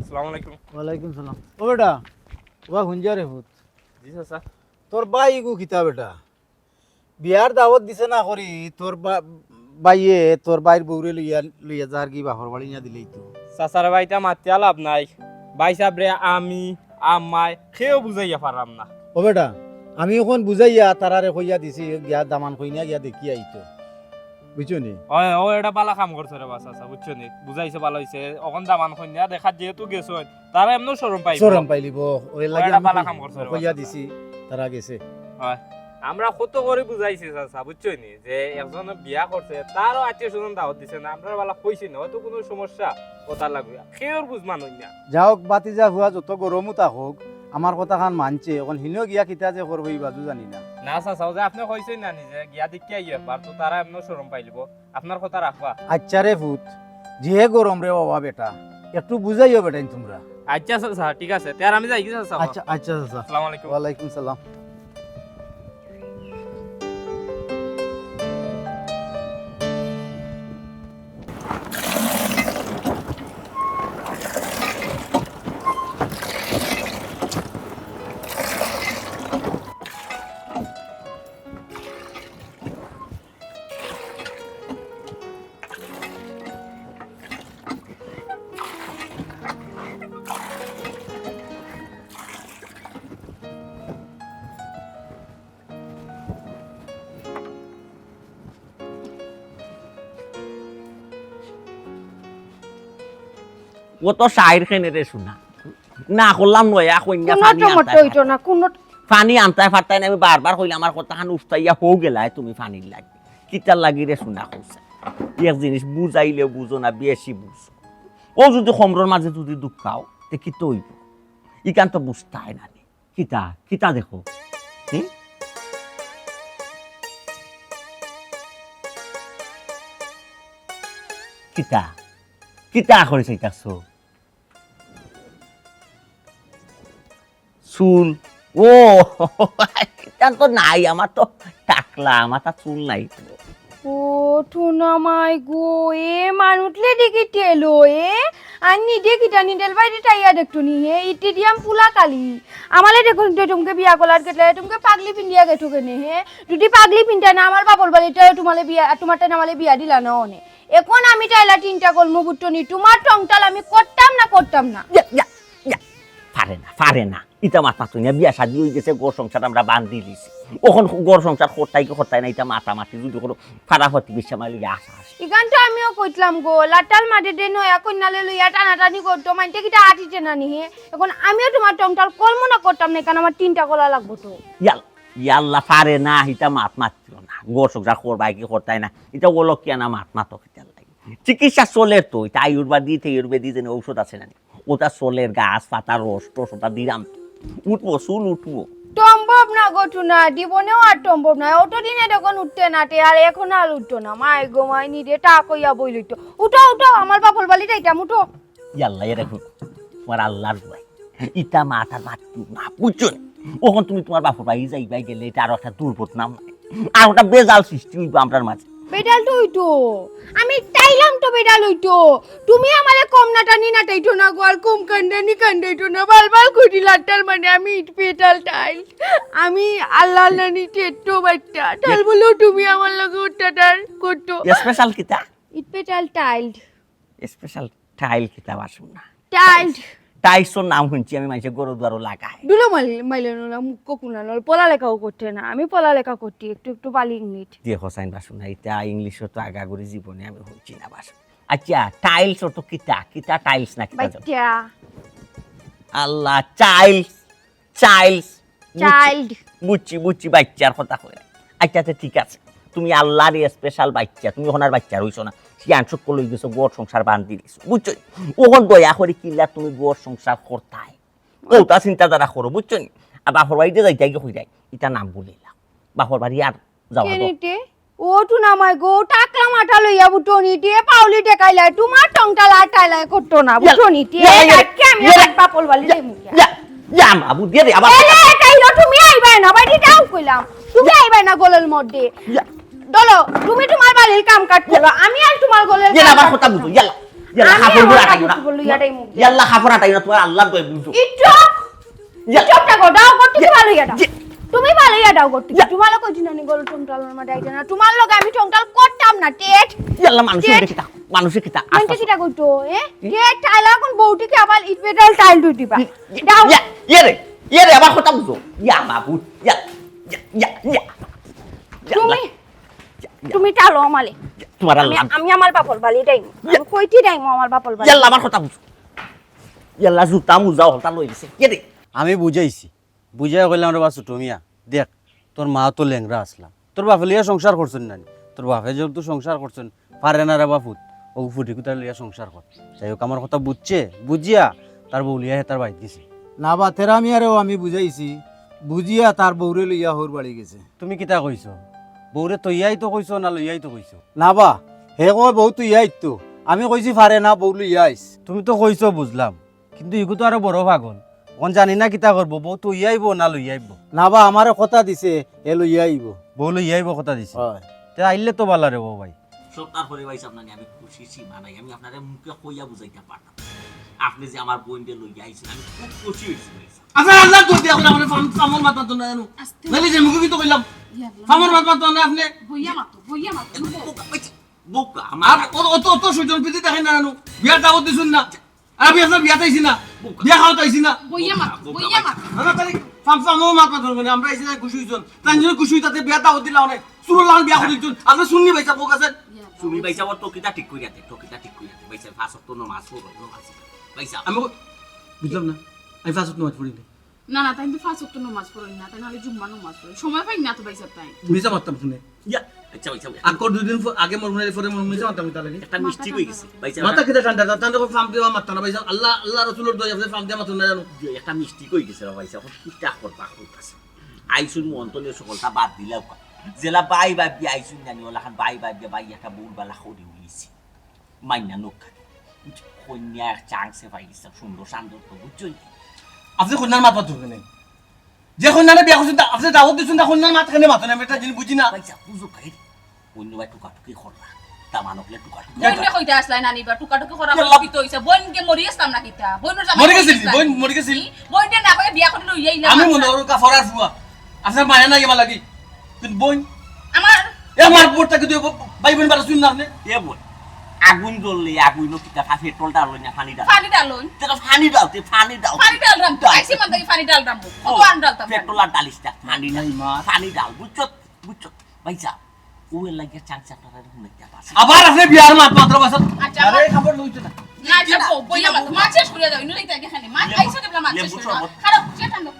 আসসালামু আলাইকুম। ওয়ালাইকুম সালাম। ও বেটা, ওবা হুনজা রে পুত। জি চাচা। তোর ভাই ইগু কিতা বেটা? বিয়ার দাওয়াত দিছে না করি, তোর বা-, ভাইয়ে তোর ভাইর বউরে লইয়া, লইয়া যার গি বাপর বাড়ি না দিলেই তো। চাচার ভাইটা মাতিয়া লাভ নাই। ভাই সাবরে আমি, আম্মায়, কেউ বুঝাইয়া পাররাম না। ও বেটা, আমি অখন বুঝাইয়া তারারে কইয়া দিছি, গিয়া দামান কইনা গিয়া দেখি আইতো। বুঝছো নি? ওই, ও এটা বালা কাম করছে রে বা চাচা, বুঝছো নি? বুঝাইছে বালা অইছে। অখন দামান কইনা দেখাত যেহেতু গেছইন, তারা এমনেও শরম পাইবো। শরম পাইলিবো। ওই লাগি এটা আমি বালা কই-, কাম করছে রে কইয়া বাবা। দিছি, তারা গেছে। হয়। আমরা কত করি বুঝাইছি চাচা, বুঝছো নি? যে একজন বিয়া করছে, তারও আত্মীয় স্বজন দাওয়াত দিছে না, আমরা বালা কইছি না, হয়তো কুনু সমস্যা, কথা লাগবে। কেউর বুঝ মানইন না। যাউক, বাতিজা ফুয়া যত গরমও থাকউক, আমার কথাখান মানছে, অখন হিনো গিয়া কিতা যে করবো ই বাজু জানি না। না চাচা, ও যে আপনে কইছইন না নিজে, গিয়া দেখিয়া আইও একবার, তো তারা এমনেও শরম পাইলিবো। আপনার কথা রাখবা। আচ্ছা রে পুত, যে গরম রে বাবা বেটা, একটু বুঝাইও বেটাইন তুমরা। আচ্ছা চাচা, ঠিক আছে। তে আর আমি যাই কি চাচা? আচ্ছা, আচ্ছা চাচা। আসসালামু আলাইকুম। ওয়ালাইকুম সালাম। ও তো শাইর খেনে রে সোনা। না করলাম নয়া কইনা কুনো পানি টমেটো আনতায় হইতো পারতায় না, কুনো পানি আনতায় পারতায় না, আমি বারবার কইলাম আমার কথাখান উস্তাইয়া হউ গেলায় তুমি পানির লাগি। কিতার লাগি রে সোনা কইছে? এক জিনিস বুঝাইলেও বুঝো না, বেশি বুঝো। ও যদি কমরর মাঝে যদি দুখ পাও, তে কিতা অইবো? ইখান তো বুঝতায় না নি। কিতা, কিতা দেখো? হুম? কিতা? কিতা করি চাইতাছো? চুল। ও, ইতা তো নাই, আমার তো টাকলা, মাথাত চুল নাই। ও, টুনা মাই গো, এ মানুষলে দেখি টেলো, এ? আর নিদে কিতা নিদেল বাইরে টাইয়া দেখতো নি, হে? ইটি দিয়াম পুলা কালি। আমালে দেখো তো তুমকে বিয়া করার গেটলে, তুমকে পাগলি পিন্দিয়া গেছো কেনে, হে? যদি পাগলি পিন্দিয়া না, আমার বাপর বাড়িতে তোমালে বিয়া, তোমার টাইম আমালে বিয়া দিলা না অনে। এখন আমি টাইলা তিনটা কলমু বুট্টনি, তোমার টংটাল আমি করতাম না, করতাম না। ইয়া, ইয়া, ইয়া। পারে না, পারে না। ইতা মাত মাতো না, বিয়া শাদি অই গেছে, ঘর সংসার আমরা বান্ধিলিছি। অখন ঘর সংসার করতায় কি করতায় না, ইতা মাতামাতি যদি করো, পাড়া প্রতিবেশী আমার লগে আশা আছে। ইখান তো আমিও কইতলাম গো, লাটাল মাঝে দে নয়া কইনালে লইয়া টানাটানি করতো, মাইনতে কিতা আটিছে না নি হে? এখন আমিও তোমার টংটাল কলমু না করতাম না, কারণ আমার তিনটা কলা লাগবো তো। ইয়াল-, ইয়াল্লা পারে না, ইতা মাত মাতিও না। ঘর সংসার করবায় কি করতায় না, ইতা অলক্ষিয়া না মাত মাতো কিতার লাগি। চিকিৎসা চলে তো, ইতা আয়ুর্বেদিক, আয়ুর্বেদিক যেন ঔষধ আছে না নি? ওটা চলের গাছ, পাতা, রস, টস, ওটা দিলাম। উঠবো, চুল উঠবো। সম্ভব না গো টুনা, জীবনেও আর সম্ভব না। অতদিনে যখন উঠতে নাটে, আর এখন আর উঠতো না। মাই গো মাই, নিদে তা কইয়া বই লইতো। উঠো, উঠো, আমার বাপর বাড়ি যাইতাম, উঠো। ইয়াল্লা, এ দেখো, তোমার আল্লাহর দোয়াই। ইতা মাত আর মাতিও না, বুঝছো নি? অখন তুমি তোমার বাপর বাড়ি যাইবায় গেলে, ইটা আরো একটা দুর্ঘটনা, আরো একটা বেজাল সৃষ্টি অইবো আমরার মাঝে। বেজাল তো অইতো। আমি চাইলাম তো বেজাল অইতো। তুমি আমারে কম নাটানি নাটাইতো না গো, আর কম কান্দানি কান্দাইতো না। বাল বাল করি লাটাল মানে আমি ইট পেটাল টাইল। আমি আল্লাহ নানি টেট্টো বাচ্চা। টাইল বলো তুমি আমার লগে অত্যাচার করতো। স্পেশাল কিতা? ইট পেটাল টাইল। স্পেশাল টাইল কিতা বাসু না? টাইলস। টাইলসর নাম হুনছি আমি, মাইনষে ঘরো দুয়ারো লাগায়। দুলো মাইল-, মাইলে নোলা মুখ কুনা নল, পড়ালেখাও করতে না। আমি পড়ালেখা করতি, একটু একটু পালি ইংলিশ। দিয়ে হোসাইন বাসু না, ইতা ইংলিশও তো আগাগুড়ি জীবনে আমি হুনছি না বাসু। আচ্ছা, টাইলস অত কিতা? কিতা টাইলস না কিতা? বাচ্চা। আল্লাহ, চাইল্ডস, চাইল্ডস। Child। বুঝছি, বুঝছি, বাচ্চার কথা কইরা। আচ্ছা, আচ্ছা, ঠিক আছে। তুমি আল্লাহর স্পেশাল বাচ্চা, তুমি ওনার বাচ্চা রইছো না। শিয়ান সকল লই গেছো, ঘর সংসার বান্ধি দিছো, বুঝছো? ওখান দয়া করি কিলা তুমি ঘর সংসার করতায়। ওটা চিন্তাধারা করো, বুঝছো নি? আর বাপর বাড়িতে যাইতে গিয়ে কই যায়, এটা নাম বলিলা। বাপর বাড়ি আর যাওয়া দরকার। কেনিতে? ও টুনা মাই গো, টাকলা মাথা লইয়া বুটনি দিয়ে পাউলি টেকাইলা, তোমার টংটা লাটাইলা করতো না, বুটনি দিয়ে। ইয়া, ইয়া, কাটকে আমি ইয়া, আমার বাপর বালি ইয়া, যাই মুখিয়া। ইয়া, ইয়া, মা, বুঝিয়ে দে, আবার এলে এটাই লো, তুমি আইবায় না, বাড়ি যাও কইলাম। তুমি আইবায় না গলের মধ্যে। ইয়া। দলো, তুমি তোমার বাড়ির কাম কাজ করো, আমি আর তোমার গলের ইয়া, কাম আবার কাজ কথা করো। বুঝো, ইয়াল্লা, ইয়াল্লা, আমি কাপড় আমার আটাইও না। কাপড় লইয়া যাই মুখ দিয়া। ইয়াল্লা, কাপড় আটাইও না, তোমার আল্লাহর দোয়াই বুঝো। ইটু! ইয়া। চুপ থাকো, দাও, করতে ইয়া। ভালো ইয়া দাও। ইয়া। তুমি ভালো ইয়া দাও করতে। ইয়া। তোমার লোক ওই দিন আনি গরু টংটাল আমার দায়িত্ব না। তোমার লোক আমি টংটাল করতাম না, টেট। ইয়াল্লা, মানুষে টেট। কিতা? মানুষে কিতা? মানুষে আস্তে কিতা করতো, এ? হুম? টেট, টাইল এখন বউটিকে আবার ইট বেটাল টাইল দুই দিবা। হুম। দাও। ইয়া, ইয়ে রে, ইয়ে রে, আবার কথা বুঝো। ইয়া বাবু, ইয়া, ইয়া, ইয়া, ইয়া। তুমি, ইয়াল্লা। ইয়া, ইয়া। তুমি টালো আমালে। তোমার আমি, আল্লাহ। আমি আমার বাপর বালি ডাইমু। ইয়া। আমি কইটি ডাইমু আমার বাপর বালি। ইয়াল্লা, আমার কথা বুঝো। ইয়াল্লা, জুতা মুজা হলতা লই গেছে। কে রে? আমি বুঝাইছি। বুঝাই কইলাম, "রে বা ছোট মিয়া, দেখ, তোর মা তো লেংড়া আসলা। তোর বাপে লইয়া সংসার করছইন না নি? তোর বাপে যেহেতু সংসার করছইন, পারে না রে বা ফুত, ও ফুটি কুতারে লইয়া সংসার কর।" যাই হোক, আমার কথা বুঝছে, বুঝিয়া তার বউ লইয়া হে তার বাড়িত গেছে। না বা, তেরা মিয়ারেও আমি বুঝাইছি, বুঝিয়া তার বউরে লইয়া হউর বাড়ি গেছে। তুমি কিতা কইছো? বউরে থইয়াই তো কইছো না লইয়াই তো কইছো? না বা, হে কয় বউ থইয়াই তো। আমি কইছি পারে না, বউ লইয়া আইস। তুমি তো কইছো বুঝলাম, কিন্তু ইগু তো আরো বড় পাগল। অখন জানি না কিতা করবো, বউ থইয়া আইবো না লইয়া আইবো। না বা, আমারে কথা দিছে, হে লইয়া আইবো। বউ লইয়া আইবো কথা দিছে? অয়। তে আইলে তো ভালা রে বউ ভাই। সব তার পরে ভাই সাহেব নানি, আমি খুশি সীমা নাই, আমি আপনারে মুখে কইয়া বুঝাইতাম পারতাম না। আপনে যে আমার বইনরে লইয়া আইছেন, আমি খুব খুশি অইছি ভাই সাহেব। আচ্ছা, আল্লাহ তো দিয়া বলে, আপনে ফাম-, ফামর মাত মাতইন না জানো? আস্তে। নাইলে যে মুখে কিন্তু কইলাম, ইয়া আল্লাহ। ফামর মাত মাতইন না আপনে। বইয়া মাতো, বইয়া মাতো। বোকা, বোকা, আমার আর অত, অত, অত সুজন প্রীতি দেখাইন না জানো? বিয়ার দাওয়াত দিছইন না। আর আমি আপনার বিয়াত আইছি না। বোকা। বিয়া খাওয়াত আইছি না। বইয়া বোকা, মাতো, বোকা, বইয়া বোকা। মাতো। না, না, তাহলে ফাম-, ফামর মাত মাতইন না, আমরা আইছি না, খুশি অইছইন। তাই জন্য খুশি অইতা তে বিয়ার দাওয়াত দিলা অনেক। সুরর লাখান বিয়া করি দিছইন। আপনে শুননি ভাই সাহেব, বোকা আছেন। তুমি ভাই সাহেব, টকিটা ঠিক করিয়া দে, টকিটা ঠিক করিয়া দে। ভাই সাহেব, পাঁচ ওয়াক্ত নামাজ পড়ো, নামাজ। ভাই সাহেব। আমি কই-, বুঝলাম না। আমি পাঁচ ওয়াক্ত নামাজ পড়ি না। না, না, তাইন তো পাঁচ ওয়াক্ত নামাজ পড়ইন না, তাইন খালি জুম্মার নামাজ পড়ইন। সময় পাইন না তো ভাই সাহেব তাইন। মিছা মাততাম শুনে। ইয়া, আচ্ছা, ভাই সাহেব, আকর দুই দিন পর-, আগে মরমুনাইলে পরে মরমুনাইলে মাততাম কিতা লাগি? একটা মিষ্টি কই গেছে, ভাই সাহেব। মাথা কিতা ঠান্ডা, তা-, তাহলে ফাম দিয়া মাততা না, ভাই সাহেব। আল্লাহ, আল্লাহ রসুলর দোয়া, আপনে ফাম দিয়া মাতইন না জানো? জি, একটা মিষ্টি কই গেছে রে ভাই সাহেব, এখন কিতা করবা, কোন কাছে? আইছইন মন্তনে সকলটা বাদ দিলাও কা। যেলা ভাই ভাবি আইছইন জানি, ওলাখান ভাই ভাবি ভাই একটা ভুল বালা করি উলিছি। মাইনা নৌকা। কইন্যা এক চান্সে পাই গেছে, সুন্দর সান্দর তো, বুঝছইন? আপনে কইন্যার মাত মাতইন কেনে? যে কইন্যারে বিয়া করছইন, তা-, আপনে দাওয়াত দিছইন, তা কইন্যার মাত কেনে মাতইন না? আমি একটা জিনিস বুঝি না। ভাই সাহেব, বুঝো ভাই, অন্য ভাই টুকাটুকি করলা, তা মানকলে টুকাটুকি বইনরে কইতা আসলাই নানি বা টুকাটুকি করা ইয়াল্লা। বইন কিতা অইছে? বইন কি মরি গেছলাম না কিতা? বইনর জামাই মরি গেছিল কি? গেছলাম। বইন মরি গেছিল? বইনরে না কইয়া বিয়া করি লইয়া আইলাম আমি আমরা। মনে করো কাফরার ফুয়া। আপনার মায়া নাই আমার লাগি। কিন্তু বইন। আমার এ আমার বোরটা কিন্তু ভাই বইন বাড়া শুন না আপনে। এ বইন। আগুন জ্বললে আগুন কিতা ফা-, পেট্রোল ডাল না পানি ডাল? পানি ডাল অইন। তেরা পানি ডাল, তে পানি ডাল। পানি ডাল রাম তো। আইসি মান থাকি পানি ডাল রাম। কত ও, আন ডালতাম? পেট্রোল আর ডালিস না, পানি ডাল। নাই মা। পানি ডাল, বুঝছো? বুঝছো? ভাই সাহেব, ও এর লাগিয়া চান্স আপনারা এরকম দেখতে পাচ্ছেন। আবার আপনে বিয়ার মাত মাত্র বাসা। আচ্ছা, আরে, আমার খবর লইতে না। না, আচ্ছা, বউ, বইয়া মাত, মাত শেষ করিয়া দাও, ইনো যাইতে আগে খানি। মাত লেবু, আইসো দেবলা, মাত লেবু শেষ করিয়া দাও। শরবত। খারাপ, সে ঠান্ডা।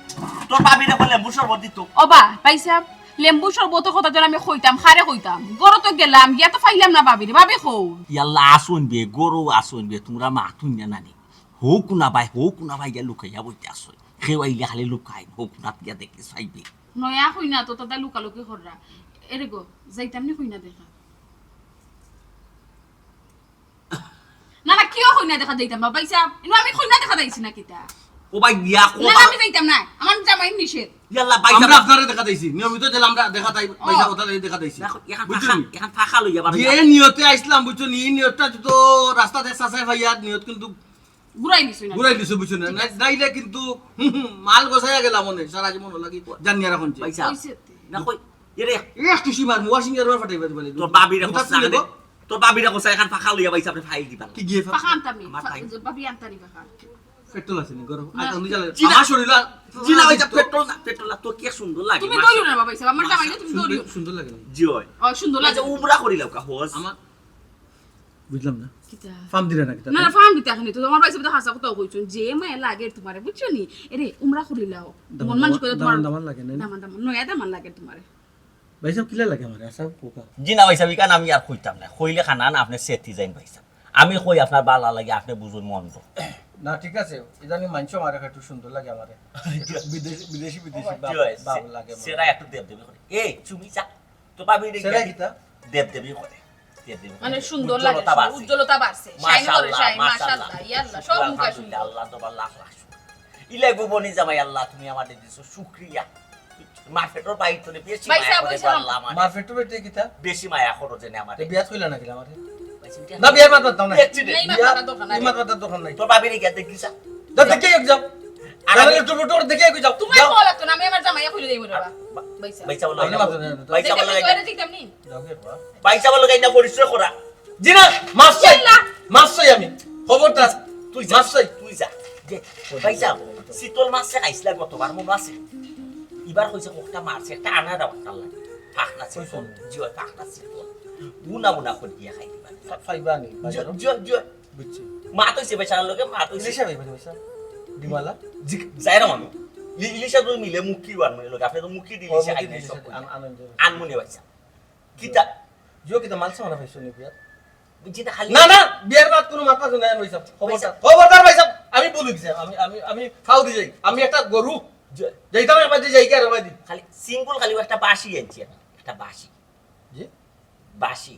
তোর ভাবিরে কও লেবু শরবত দিত। ও বা, ভাই সাহেব, লেবু শরবতর কথা তো আমি কইতাম, খারে কইতাম। ঘরো তো গেলাম, গিয়া তো পাইলাম না ভাবিরে, ভাবি কই? ইয়াল্লা, আসুন বে, ঘরো আসুন বে, তোমরা মাতুন না নানি। হউ কুনা ভাই, হউ কুনা ভাই গিয়া লুকাইয়া বইতে আসুন। কেউ আইলে খালি লুকাইন, হউ কুনা গিয়া দেখি চাইবে। নয়া কইনা তো তাতে লুকালুকি কররা। এরে গো, যাইতাম নি কইনা দেখা? না, না, কিও কইনা দেখা যাইতাম বা, ভাই সাহেব? ইনো আমি কইনা দেখা যাইছি না কিতা? ও ভাই, বিয়া না, না, কথা। আমি যাইতাম না। আমার জামাই নিষেধ। ইয়াল্লা, ভাই আমরা সাহেব। আপনারে দেখা যাইছি। নিয়মিত যেলা আমরা দেখা যাই, ভাই সাহেব, ও। ওটা দেখা যাইছি। দেখো, এখন বুঝছেন ফাঁকা, নি? এখন ফাঁকা লইয়া বারো যে যাও। নিয়তে আইসলাম, বুঝছো নি? এই নিয়তটা তো রাস্তা দেখ চাচাই ভাই আর নিয়ত কিন্তু ঘুরাই দিছো না। ঘুরাই দিছো, বুঝছো না? ঠিক আছে। না-, নাইলে কিন্তু, হুম, হুম, মাল গোছাইয়া গেলাম মনে, সারা জীবন লাগি, জানিয়া রাখুন যে। ভাই সাহেব। কইছে তে। না কই, এরে। এ একটু সীমার, ওয়াশিং এর ফাটাই ফাটাই ফাটাই। তোর ভাবিরে বুঝা কস না, শুনে গো। তোর ভাবিরে কস, এখন ফাঁকা লইয়া ভাই সাহেব ফাইল দিবা। কি গিয়ে ফাঁকা? ফাঁকা আনতাম নি, আমার ফা-, ভাই। ভাবি আনতানি ফাঁকা। পেট্রোল আছে নি, গরম। না। আচ্ছা, উনি জ্বালান। চিনা, আমার শরীর আর-, চিনা ভাই সাহেব, পেট্রোল না, পেট্রোল না, তোর কি সুন্দর লাগে, তুমি মাশাআল্লাহ। দৌড়িও না বাবা, এই যে আমার জামাইরে তুমি দৌড়িও। সুন্দর, সুন্দর লাগে না। জি হয়। ও, সুন্দর লাগে। আচ্ছা, উমরা করিলাও কা, হজ। আমার বুঝলাম না। কিতা? ফাম দিলে না কিতা? না, না, ফাম দিতে আহেনি তো। আমার ভাইসাবে তো হাছা কথা কইছইন, যে মায়া লাগের তুমারে, বুঝছো নি? এরে, উমরা করিলাও। মন মানসিকতা তুমার দামান দামান লাগে না? দামান দামান। নয়া দামান লাগের তুমারে। ভাইসাব কিলা লাগে আমারে? আচ্ছা, কোকা। জি না ভাইসাব, ইখান আমি আর কইতাম না। কইলে খানা না আপনে সেতি যাইন ভাইসাব। আমি কই আপনার বালা লাগে, আপনে বুঝুন মন্দ। না, ঠিক আছে। ইদানিং মানষে আমারে একটু সুন্দর লাগে আমারে। বিদেশি, বিদেশি, বিদেশি ভাব, ভাব লাগে আমারে। সেরা একটু দেব দেবী করে। এই, চুমি যা। তো ভাবি রে সেরা কিতা? দেব দেবী করে। দেব দেবী করে। মানে সুন্দর লাগে, উজ্জ্বলতা বাড়ছে। উজ্জ্বলতা বাড়ছে। শাইন করে, মাশাআল্লাহ, শাইন, মাশাআলহামদুলিল্লাহ। মাশাআল্লাহ। সব মুখা সুন্দর। আল্লাহ তোমার লাখ লাখ শুকর। ইলা গো বনি জামাই আল্লাহ, তুমি আমারে দিছো, শুকরিয়া। মা পেটর বাইর তনে বেশি মায়া করে গো আল্লাহ আমারে। মা পেটর বাইর তনে কিতা? বেশি মায়া করো যেনে আমারে। বিয়াত কইলা না কিলা আমারে? না, বিয়ার মাত মাততাম না। বিয়ার মাত মাতার দরকার নাই। তোর ভাবিরে গিয়া দেখি যা। যা দেখি এক যাও। আর আমি একটু মোটর দেখি এক যাও। তুমি বলো তো না, আমি আমার জামাইয়া কইলে দেই মরে বা। ভাইসাব। ভাইসাব বলো। ভাইসাব বলো। দেখতাম নি। ভাইসাব বলো, এই না পরিচয় করা। জি না, মাছ চাই। মাছ চাই আমি। খবরদার। তুই যা। মাছ চাই। তুই যা। দে, ভাইসাব, শীতল মাছ যে খাইছিলা গতবার, মনো আছে? ইবার কইছে কোকটা মারছে, একটা আনা দাও, একটা লাগে। ফাঁকনা শীতল। জি অয়, ফাঁকনা শীতল। বুনা বুনা করে দিয়া খাই দিবা। ফাইবা নি? জি, জি, জি। বুঝছি। মাত অইছে বেচারার লগে, মাত অইছে। ইলিশা ভাই, ভাই, ভাই। ডিমালা? জি, যাই না মানু। ইলিশা দুই মিলে মুখি ওয়ান মিলে লগে, আপনে তো মুখি দিলি। আনমনে ভাইসাব। কিতা? জিও কিতা মালসা মারা পাইছো নি বিয়ার? জি না, খালি না, না, বিয়ার মাত কোনো মাত মাত নাই ভাইসাব। খবরদার, খবরদার ভাইসাব, আমি ভুল অইছে, আমি, আমি, আমি ফাউ দি যাই, আমি একটা গরু। যাইতাম এক বাদি যাই কি আর বাদি? খালি সিম্পল, খালি একটা বাঁশি আনছি আমি, একটা বাঁশি। জি? বাঁশি।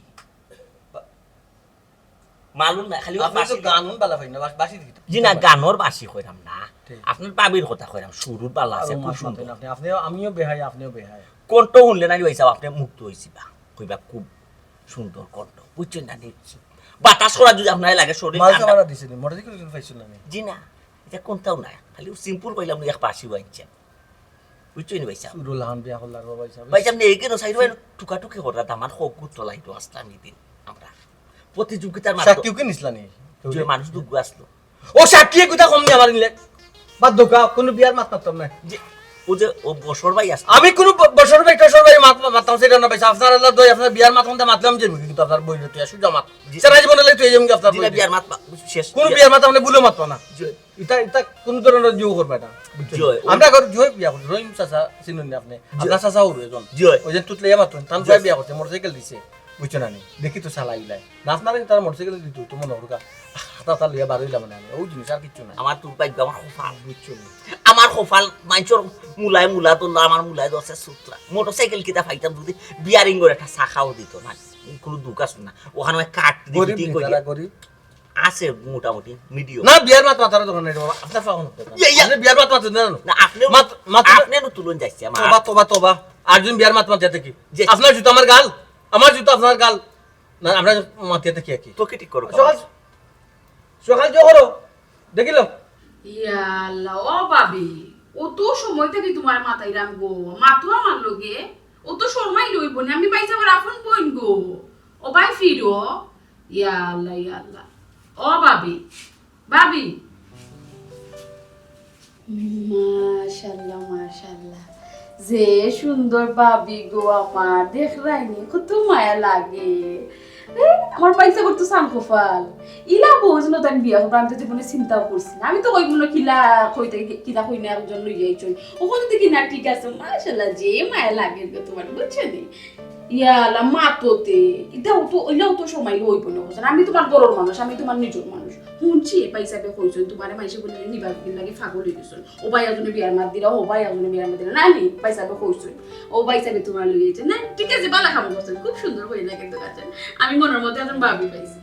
মালুম না, খালি আপনি তো বাঁশি। গান হুন বালা পাই না, বাঁশি দিতে। জি না, গানর বাঁশি কইরাম না। ঠিক। আপনার ভাবির কথা কইরাম, সুরুর বালা আছে, খুব সুন্দর। আপনি, আমিও বেহাই, আপনিও বেহাই। কণ্ঠ হুনলে না ভাইসাব, আপনে মুগ্ধ অইছিবা। কইবা খুব সুন্দর কণ্ঠ, বুঝছইন না নি? বাতাস করা যদি আপনার লাগে শরীর মালসা ঠান্ডা। মারা দিছে নি? মোটরসাইকেল পাইছো না নি? জি না, ইটা কোনটাও না, খালি সিম্পল কইলাম, এক বাঁশি আনছি। বুঝছইন নি ভাইসাব? সুরুল হান বিয়া করলার বাবা ভাইসাব। ভাইসাব, নে এগিয়ে সাইড ভাই টুকাটুকি করা, দামান হোক গুত্ত লাইতো আসলাম এই দিন আমরা। প্রতিযোগিতার মাত্র সাক্ষীও কি নিছলা নি? যে মানুষ দুগু আসলো। ও সাক্ষী কথা কম নি আমার নিলে। বাদ দোকা, কোনো বিয়ার মাত মাততাম না। যে, ও যে, ও বসর ভাই আসলো। আমি কোনো ব-, বসর ভাই, টসর ভাই মাত মাততাম সেটা না ভাইসাব। আপনার আল্লাহ দই, আপনার বিয়ার মাত মাততে মাতলাম যে, কিন্তু আপনার বই লইতে আসু জমাত। জি। সারা জীবনে লইতে এই জমকে আপনার জি না, বই। বিয়ার মাত মা-, শেষ। কোনো বিয়ার মাত আপনি ভুলে মাতবা না। জি। ইটা, ইটা কোনো ধরনের জিও করবে না, বুঝছেন? জি, ওই আমরা ঘর জিও বিয়া করি, রহিম চাচা চিনুন না আপনি? জি। আপনার চাচা ওর একজন। জি। ওই যে তুতলে মাত্র, তান জি। ভাই বিয়া করছে, মোটরসাইকেল দিছে, বুঝছো না নি? দেখি তো চালাইলাই। না, আপনারা তারা মোটরসাইকেল দিত, তো মনে করুকা, হাতা হাতা লইয়া বার হইলাম না আমি, ওই জিনিস আর কিচ্ছু না। আমার তো ভাই, আমার কপাল, বুঝছো না? আমার কপাল, মাইনষর মুলায় মুলা ধরলো, আমার মুলায় ধরছে সুতরা। মোটরসাইকেল কিতা পাইতাম যদি বিয়ারিং করে একটা চাকাও দিত না, কোনো দুঃখ আছে না। ওখানে কাঠ দিয়ে গরিব ফিটিং নি, করে। তারা গরিব। আছে মোটামুটি মিডিয়াম। না, বিয়ার মাত মাতার দোকান নাই রে বাবা, আপনার ফাওন হতে পারে। ইয়া, ইয়া। আপনি বিয়ার মাত মাতেন না, না। না, আপনিও মাত, মাত, আপনিও তুলন যাচ্ছে আমার। তোবা, তোবা, তোবা। আর যদি বিয়ার মাত মাতে দেখি। জি। আপনার জুতো আমার গাল, আমার জুতো আপনার গাল। না, আমরা মাতে দেখি আর কি। তো কি ঠিক করো? সকাল, সকাল জো করো, দেখিল? ইয়া আল্লাহ, ও ভাবি, অত সময় থাকি তোমার মাতাইরাম গো, মাতো আমার লগে, অত শরমাই লইব না, আমি ভাইসাবর আপন বইন গো, ও ভাই ফিরো, ইয়া আল্লাহ, ইয়া আল্লাহ। ও ভাবি, ভাবি। মাশাআল্লাহ, মাশাআল্লাহ। যে সুন্দর ভাবি গো আমার, দেখরায়নি, কত মায়া লাগে। এ, আমার ভাইসাবর তো সান কপাল। ইলা বউ যেন তাই বিয়া করবো, আমি তো জীবনে চিন্তাও করছি না। আমি তো ওই মনে কিলা কইতে, কিলা কই না একজন লইয়া আইছইন। ওখানে দেখি না, ঠিক আছে, মাশাআল্লাহ, যে মায়া লাগে গো তোমার, বুঝছো নি? ইয়া আল্লাহ, মাততে। ইটাও তো, ইলাও তো সময় হইব না, বুঝছেন? আমি তোমার ঘরর মানুষ, আমি তোমার নিজর মানুষ। শুনছি, ভাইসাবে কইছইন, তোমারে মাইনষে বলে নিবার লাগে পাগল হয়ে গেছইন। ও ভাই, একজনে বিয়ার মাত দিলা, ও ভাই, একজনে বিয়ার মাত দিলা। না নি, ভাইসাবে কইছইন। ও ভাইসাবে তোমার লগে আইছে। না, ঠিক আছে, বালা কাম করছইন। খুব সুন্দর হয়ে লাগে তো কাছে। আমি মনের মধ্যে একজন ভাবি পাইছি।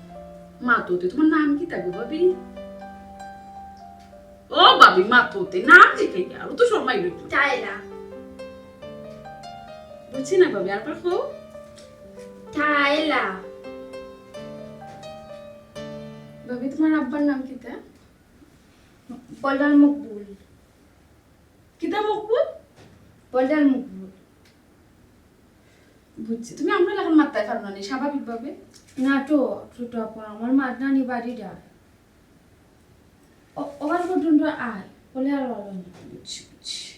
মাততে, তোমার নাম কিতা গো ভাবি? ও ভাবি, মাততে, নাম জিকাইয়া, ও তো শরমাই লইব। টায়লা। বুঝছি না ভাবি, আরবার কও। টায়লা। ভাবি, তোমার আব্বার নাম কিতা? বলদার মকবুল। কিতা মকবুল? বলদার মকবুল। বুঝছি, তুমি আমরা লাখান মাততায় পারো না নি স্বাভাবিকভাবে? না তো, ছোট আপা, আমার মাত নানি বাড়ি ডার। ও-, ওখান পর্যন্ত আয়, বলে আর ভালো না। বুঝছি, বুঝছি।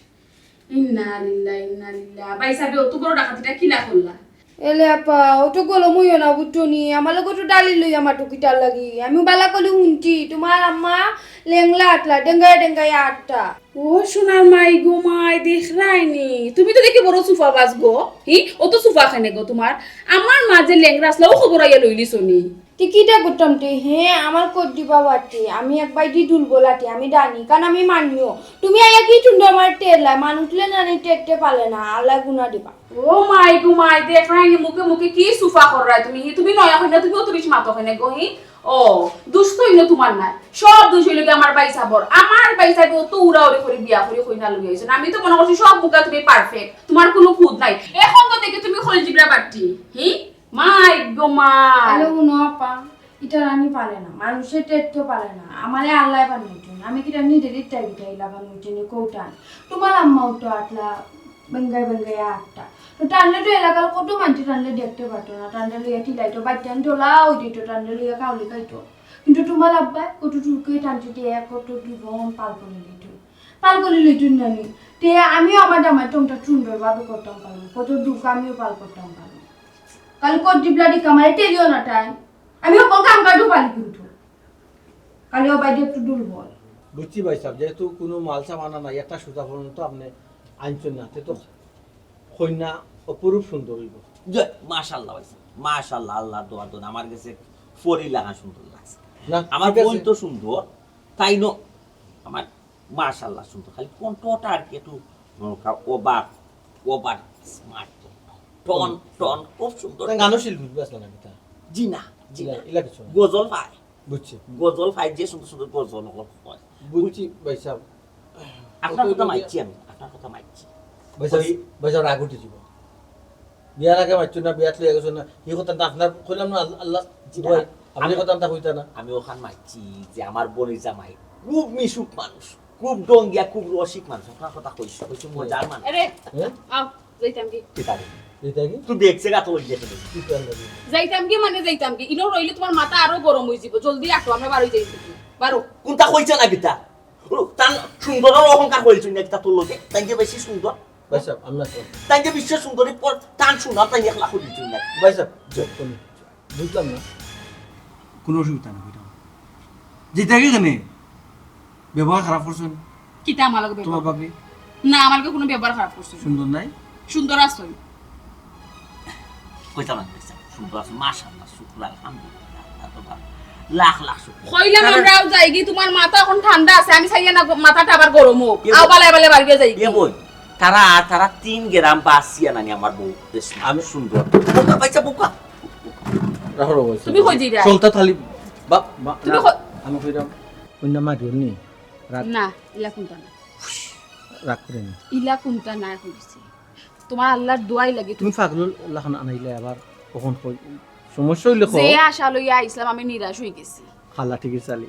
ইন্না লিল্লাহ, ইন্না লিল্লাহ। ভাইসাবে, অত বড় ডাকাতিটা কিলা করলা? এলে আপা, অত গরম অইও না, বুঝছো নি? আমার লগে তো ডালি লইয়া মাতো কিতার লাগি। আমি বালা করি হুনছি, তুমার আম্মা লেংলা আটলা, ডেঙ্গায় ডেঙ্গায় আটটা। ও সোনার মাই গো মাই, দেখরায় নি? তুমি তো দেখি বড় সুফাবাজ গো। হি, অত সুফা কেনে গো তুমার? আমার মা যে লেংরা আছলা, অউ খবর আইয়া লইলিছো নি? তে কিতা করতাম তে, হে, আমার কত দিবা বাটি, আমি এক বাইদি দুর্বল আটি, আমি জানি, কারণ আমি মানিও। তুমি আইয়া কি চুন্ডা আমার টেলা, মানুষলে নানি টেকতে পারে না, আল্লাহ গুনা দিবা। ও মাই গো মাই, দেখরায় নি মুখে মুখে কি সুফা কররায় তুমি, হি, তুমি নয়া কইনা, তুমি অত বেশি মাতো কেনে গো, হি? ও, দুষ তো ইনো তুমার নায়, সব দুষ অইলো গি আমার ভাইসাবর। আমার ভাইসাবে অত উড়াউড়ি করি বিয়া করি কইনা লইয়া আইছো না। আমি তো মনে করছি সব মুখা তুমি perfect, তুমার কুনু খুদ নাই। এখন তো দেখি তুমি খইল জিবরা বাটি, হি? মাই গো মাই। আরে হুনো আপা, ইটা রানি পারে না, মানুষে টেকতে পারে না। আমারে আল্লায় বানাইছইন, আমি কিতা নিজের ইচ্ছায় কিতা ইলা বানাইছইন, কউটান। তুমার আম্মাও তো আটলা, বেঙ্গাই বেঙ্গাই আটটা। তো টানলে তো এলাকার কত মানষে টানলে দেখতে পারতো না, টানলে লইয়া টিলাইতো, বাইটান জ্বলা অই দিত, টানলে লইয়া কাউলি খাইতো। কিন্তু তুমার আব্বায় কত টুকে টানতে দিয়ে কত জীবন পাল করে দিত, পাল করে লিত নানি। তে আমিও আমার জামাই টংটা সুন্দরভাবে করতাম পারবো, কত দুঃখ আমিও পাল করতাম পারবো। খালি কত ডিবলা দিক আমারে টেলিও না টাইম, আমি হকল কাম কাজও পারি কিন্তু। খালি ও বাইরে একটু দুর্বল। বুঝছি ভাইসাব, যেহেতু কুনু মাল সামানা নাই, একটা সুতা পর্যন্ত আপনে আনছইন না, তে তো কইনা অপরূপ সুন্দর অইবো। যে, মাশাআল্লাহ ভাইসাব, মাশাআল্লাহ, আল্লার দোয়া তো আমার গেছে পরি লাগা সুন্দর লাগছে। না, আমার ঠিক আছে। বইন তো সুন্দর, তাই ন, আমার মাশাআল্লাহ সুন্দর, খালি কণ্ঠটা আর কি একটু over, over smart তো। টন, হুম। টন খুব সুন্দর। না, গানও শিল্পী, বুঝলাম না কিতা? জি না, জি না। ইলা, ইলা কিছু না। গজল পায়। বুঝছি। গজল পায়, যে সুন্দর সুন্দর গজল অকল কয়। বুঝছি, ভাইসাব। আপনার কথা মানছি আমি, আপনার কথা মানছি। ভাইসাব, ওই ভাইসাব রাগ উঠি যিবো। বিয়ার আগে মাতছইন না, বিয়াত লইয়া গেছইন না, ই কথা না আপনার কইলাম না, আল্লাহ, আল্লাহ, জি, দোয়াই, আপনে আমি কথা না কইতা না। আমি অখান মাতছি যে আমার বইনর জামাই খুব মিশুক মানুষ, খুব ঢঙ্গিয়া, খুব রসিক মানুষ। আপনার কথা কইছি, কইছি মজার মানুষ। এরে, হ্যাঁ? আও, যাইতাম কি? কিতা রে? এটা কি? তুই দেখছে গা তো ওই দেখে দেখে। কিতা লাগে? যাইতাম কি মানে যাইতাম কি? ইনো রইলে তুমার মাথা আরো গরম অই যিবো। জলদি আটো, আমরা বারই যাই। বারো। কুনটা কইছে না কিতা? ও, তান সুন্দরর অহংকার অইছে না কিতা তোর লগে? তাই যে বেশি সুন্দর। ভাইসাব, আমরা তো তাই যে বিশ্ব সুন্দরী পর তান সুন্দর তাই একলা করি দিছইন না। ভাইসাব, চুপ করুন। বুঝলাম না। কুনু অসুবিধা নাই, কইতাম। যেটা কি জানে? ব্যবহার খারাপ করছইন? কিতা আমার লগে ব্যবহার? তুমার ভাবি? না, আমার লগে কুনু ব্যবহার খারাপ করছইন না। সুন্দর নাই? সুন্দর আছইন। কইতাম না, কইতাম। সুন্দর আছইন, মাশাআল্লাহ, শুকর আলহামদুলিল্লাহ, আল্লাহ তো ভালো। লাখ লাখ শুকর। কইলাম কারণ আমরাও যাইগি, তুমার মাথা অখন ঠান্ডা আছে, আমি চাইয়ার না গো-, মাথাটা আবার গরম অউক। এ আও বই- বালায় বালায় বাড়িয়ে যাইগি। এ বই, তারা, তারা তিন গ্রাম বাঁচিয়া নানি আমার বউ, বেশ আমি সুন্দর। বোকা, বাচ্চা বোকা। রাখো, রাখো, তুমি কই যাইরা? সলতা থালি, বা-, বা-, তুমি না, কই- আমি কইরাম, কইনা মা জন্নি, রাগ না, ইলা কুনতা না। রাগ করে নি। ইলা কুনতা না কইছি। তুমার আল্লার দোয়াই লাগে। তুমি পাগলর লাখান আনাইলে আবার কখন কই, সমস্যা অইলে কও। যে আশা লইয়া আইছলাম, আমি নিরাশ অই গেছি। খালা ঠিক আছে, আলি।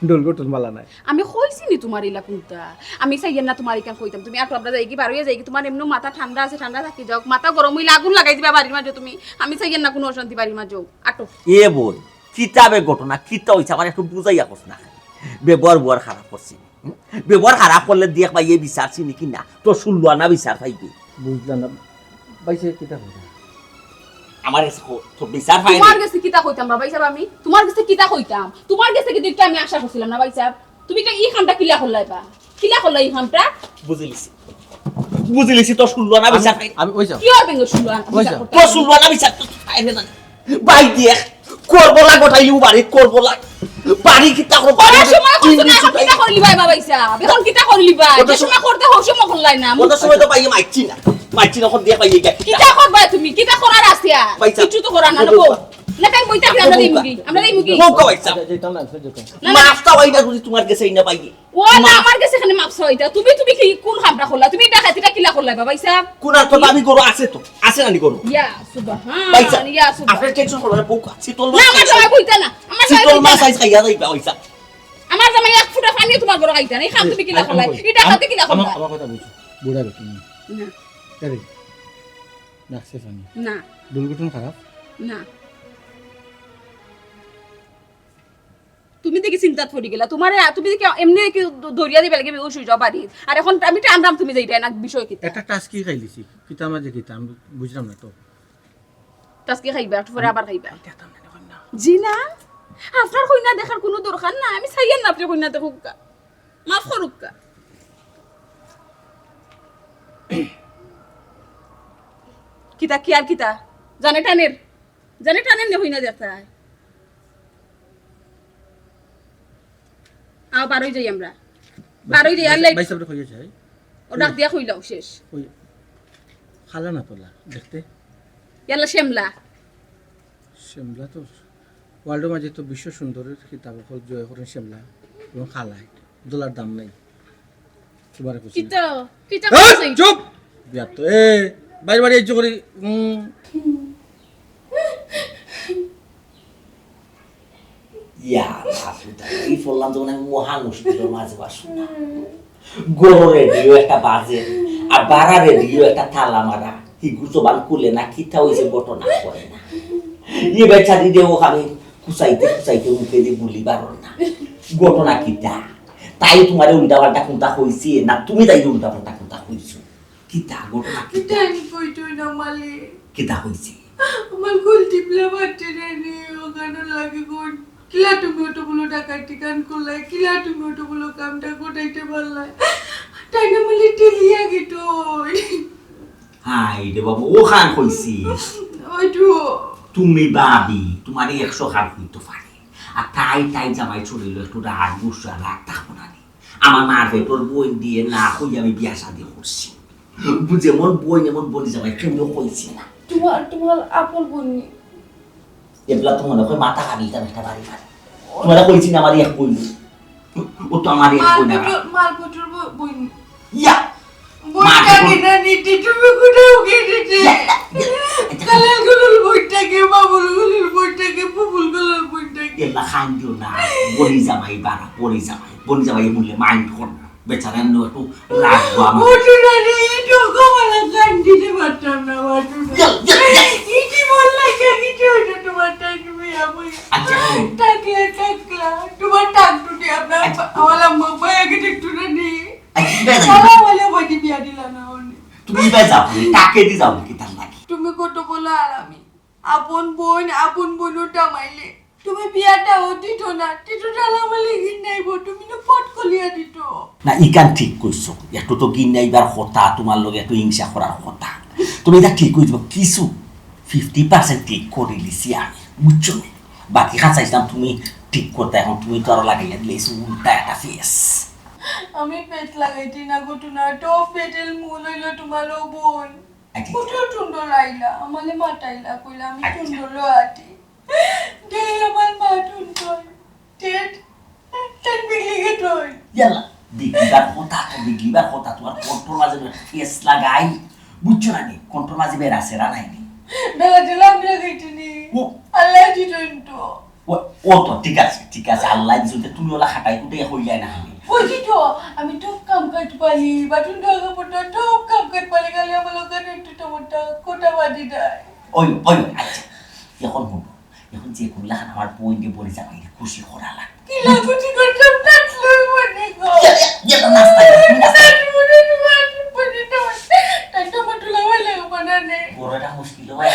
ডোল গঠন বালা নাই। আমি কইছি নি তুমার ইলা কুনতা? আমি চাইয়ার না তুমার ইখান কইতাম। তুমি আটো আমরা যাইগি, বারইয়া যাইগি, তুমার এমনেও মাথা ঠান্ডা আছে, ঠান্ডা থাকি যাউক। মাথা গরম অইলে আগুন লাগাই দিবা বাড়ির মাঝে তুমি। আমি চাইয়ার না কুনু অশান্তি বাড়ির মাঝে অউক। আটো। এ বই, কিতা বে ঘটনা, কিতা অইছে? আমার একটু বুঝাইয়া কস না। ব্যবহার বুহার খারাপ করছি। হুম? ব্যবহার খারাপ করলে দেখ ভাই, এই বিচার চিনি কি না? তোর ষোলো আনা বিচার পাইবি। বুঝলাম না। ভাইসাব, কিতা কইরা? আমার গেছে কো-, তোর বিচার পাই তুমার না। গেছে কিতা কইতাম বাবা, হিসাব আমি? তুমার গেছে কিতা কইতাম? তুমার গেছে কিতা আমি আশা করছিলাম না, ভাইসাব। তুমি তো ই কামটা কিলা করলাইবা? কিলা করলা ই কামটা? বুঝিলিছি। বুঝিলিছি, তোর ষোলো আনা বিচার পাই না। আমি, ওই যাও। কি আর বেঙ্গল ষোলো আনা ওই বিচার যাও। করতাম? তোর ষোলো আনা বিচার তো পাই না। ভাই দেখ, করবলা গোটাইলিও বাড়ি, করবলা। বাড়ি কিতা করো, বাড়ি করার সময় করছো না, এখন কিতা করলি ভাই, বাবা হিসাব? এখন কিতা করলি ভাই? ওটা যে সময় সময় করতে হোক, সময় করলাই না। ওটা সময় তো ভাইয়ে মারছি না। মারছি না, এখন দেখ ভাইয়ে গেছে। কিতা করবা তুমি? কিতা করার আছে আর? ভাই সাহেব। কিচ্ছু তো করার না, ও লোক। বাবা। না, তাই বইটা কি আমরা দিমু কি? আমরা দিমু কি? লোক ভাই সাহেব। আচ্ছা, যেতাম না, আচ্ছা, যেতাম। না, না। মাফটা ভাই না, যদি তুমার গেছে এই না ভাইয়ে। ও না, মা- আমার গেছে এখানে মাপ চাও এটা। তুমি, তুমি কি কোন কামটা করলা? তুমি ডাকাতিটা কিলা করলা, বাবা হিসাব? কোন আর তো দাবি করো, আছে তো। আছে না নি করো? ইয়া, সুবহান, ভাই সাহেব, ইয়া, সুবহান। আপনি টেনশন করবেন না, বউ আছে, তোর না, আমার জামাই বইতা না। আমার জামাই শীতল বইতা মাছ না। আইজ খাইয়া যাইবা, ভাই সাহেব। আমার জামাই এক ফুটা পানিও তুমার ঘরে খাইতা না। এই কাম তুমি কিলা করলা? এই ডাকাতি কিলা করলা? আমার কথা বুঝো। বুড়া বেটি। না। আরে, নাকছে পানি। না। দুর্ঘটনা খারাপ? না। তুমি দেখি চিন্তাত পড়ি গেলা। তুমারে, তুমি দেখি এমনে কি দ-, দরিয়া দিবে লাগে, বেহুশ অই যাও বাড়ি। আর এখন আমি টানরাম তুমি যাইতায় না, বিষয় কিতা? একটা টাস কি খাইলিছি? কিতা মাঝে কিতা? আমি বুঝলাম না তো। আজকে খাইবা, একটু পরে আবার খাইবা। জি না, আপনার কইনা দেখার কুনু দরকার না, আমি চাইয়ার না আপনে কইনা দেখউক্কা, মাফ করউক্কা। কিতা কি আর কিতা? জানে টানের, জানে টানের নে কইনা দেখতায়। আও, বারই যাই আমরা। বারই যাই, আর ভাই সাহেব, কইয়া যাই। ও ডাক দিয়া কইলাও শেষ। ওই খালা না তোলা, দেখতে। ইয়াল্লা শ্যামলা। শ্যামলা তো ওয়ার্ল্ডর মাঝে তো বিশ্ব সুন্দরীর কিতাব অকল জয় করেন শ্যামলা এবং খালায়। দোলার দাম নাই। তোমারে কইছি না। কিতা? কিতা এই, কইছি? চুপ! বিয়ার তো, এ, বাইরে বাড়ি ইজ্জত করি, উম। ইয়া, বাপরে, ই পড়লাম তো মানে মহা মুশকিলর মাঝে বাসু না। গরো রেডিও একটা বাজে, আর বারা রেডিও একটা তালা মারা। হিগু জবান খুলে না, কিতা হইছে ঘটনা করে না। ই বেচারি দেও আমি কুচাইতে কুচাইতে মুখে দিয়ে বুলি বারো না। ঘটনা কিতা? তাই তোমারে উল্টা পাল্টা কুন্তা কইছে না, তুমি তাই উল্টা পাল্টা কুন্তা কইছো? কিতা ঘটনা কিতা? কিতা আমি কইতই না মালিক। কিতা কইছে? আমার গোল টিপলা বাট্টি রে নি, ওখানে লাগে কোন? কিলা তুমি অত বলো ডাকাতি কান করলাই, কিলা তুমি অত বলো কামটা গোটাইতে পারলাই? তাই না মালিক টেলিয়া গেটই। হায় রে বাবা, ওখান কইছি। ওই তো। তুমি ভাবি, তোমারে একশো খান কইতো পারে। আর তাই, তাই জামাই চলিল একটু রাগ, গুসা, রাগ থাকবো না নি। আমার মার পেটর বইন দিয়ে না কই আমি বিয়া শাদি করছি। যেমন বইন, এমন বনি জামাই কেউ কইছে না। তোমার, তোমার আপন বইন নি? এবলা তো মনে হয় মাথা খাবি, তার একটা বাড়ি খাবি। তোমারে কইছি না আমার এক বইন? ও তো আমার এক বইন না। মালপত্র, মালপত্র ব-, বইন। ইয়া! বইনটাকে মালপত্র না নিতে তুমি কোথাও গিয়ে দিতে? ইয়া, ইয়া, ইয়া। কালার গুলোর বইনটাকে, বাবুল গুলোর বইনটাকে, বুবুল গুলোর বইনটাকে। এলা খান দিও না, বনি জামাই বাড়া, বনি জামাই। বনি জামাই মূল্যে মাইন্ড কর না। বেচারা এমনি একটু রাগ বা আমার। ওঠো না রে, এই টোকা মারা গান দিতে পারতাম না, ওঠো না। ইয়া, ইয়া, ইয়া। এই কি বললা, কেন কি হইলো তোমার টাইম তুমি আমি? আচ্ছা, হুম। টাকলা, টাকলা। তোমার টাক টুটি আপনার আচ্ছা। আমার আম্মা আব্বা আগে দেখতো না নি। আচ্ছা, ঠিক আছে। তারা বলে বডি বিয়া দিলা না অনে। তুমি ইবা যাও, টাকে দি যাও নাকি তার লাগি? তুমি কত বলো আর আমি। আপন বইন, আপন বইনও টামাইলে। তুমি বিয়াটাও দিত না, দিত টালা মালে গিন্নাইব, তুমি না পট কলিয়া দিত। না, ইখান ঠিক কইছো। একটু তো গিন্নাইবার কথা, তোমার লগে একটু হিংসা করার কথা। তুমি ইটা ঠিক কইছো, কিছু ফিফটি পার্সেন্ট ঠিক করি লিছি আমি, বুঝছো নি? বাকি খান চাইছিলাম তুমি ঠিক করতে, এখন তুমি তো আরো লাগাইয়া দিলে উল্টা একটা ফেস। আমি পেট লাগাইতে না গো, টুনা, টপ পেটেল মূল হইল তোমারও বইন। আচ্ছা। কত টুন্ডো লাইলা, আমালে মাতাইলা, কইলা আমি আচ্ছা। টুন্ডো লো আটি। দে আমার মা টুন্ডো। টেট, টেট বিগলি গেটই। ইয়াল্লা, বিগলিবার কথা তো, বিগলিবার কথা, তোমার কন্ট্রোল মাঝে ফেস লাগাই, বুঝছো না নি? কন্ট্রোল মাঝে বেড়া সেরা নাই নি। বেলা দিলাম রে গেটে নি। ও। আল্লাহ দিতইন তো। ও, ও তো ঠিক আছে, ঠিক আছে, আল্লাহ দিছে, তুমি ওলা খাটাই কুটাই হইলাই না খালি। ওই কি তো, আমি টপ কাম কাজ পালি, বাটুন ঢাকা পড়তো, টপ কাম কাজ পালি, খালি আমার ওখানে একটু টমেটো কোটা বাদি দেয়। ওই, ওই, আচ্ছা, এখন হুনো, এখন যে কুল্লাখান আমার বইন দিয়ে বলে যাবে, খুশি করা লাগবে। কি লাগুটি করতাম, তাত লই মনে গো। ইয়া, ইয়া, ইয়া, নাস্তা, নাস্তা। তাত মনে তোমার, মনে তোমার, তাই টমেটো লাগাই লাগে বানানে। বড়টা মুশকিল হয়।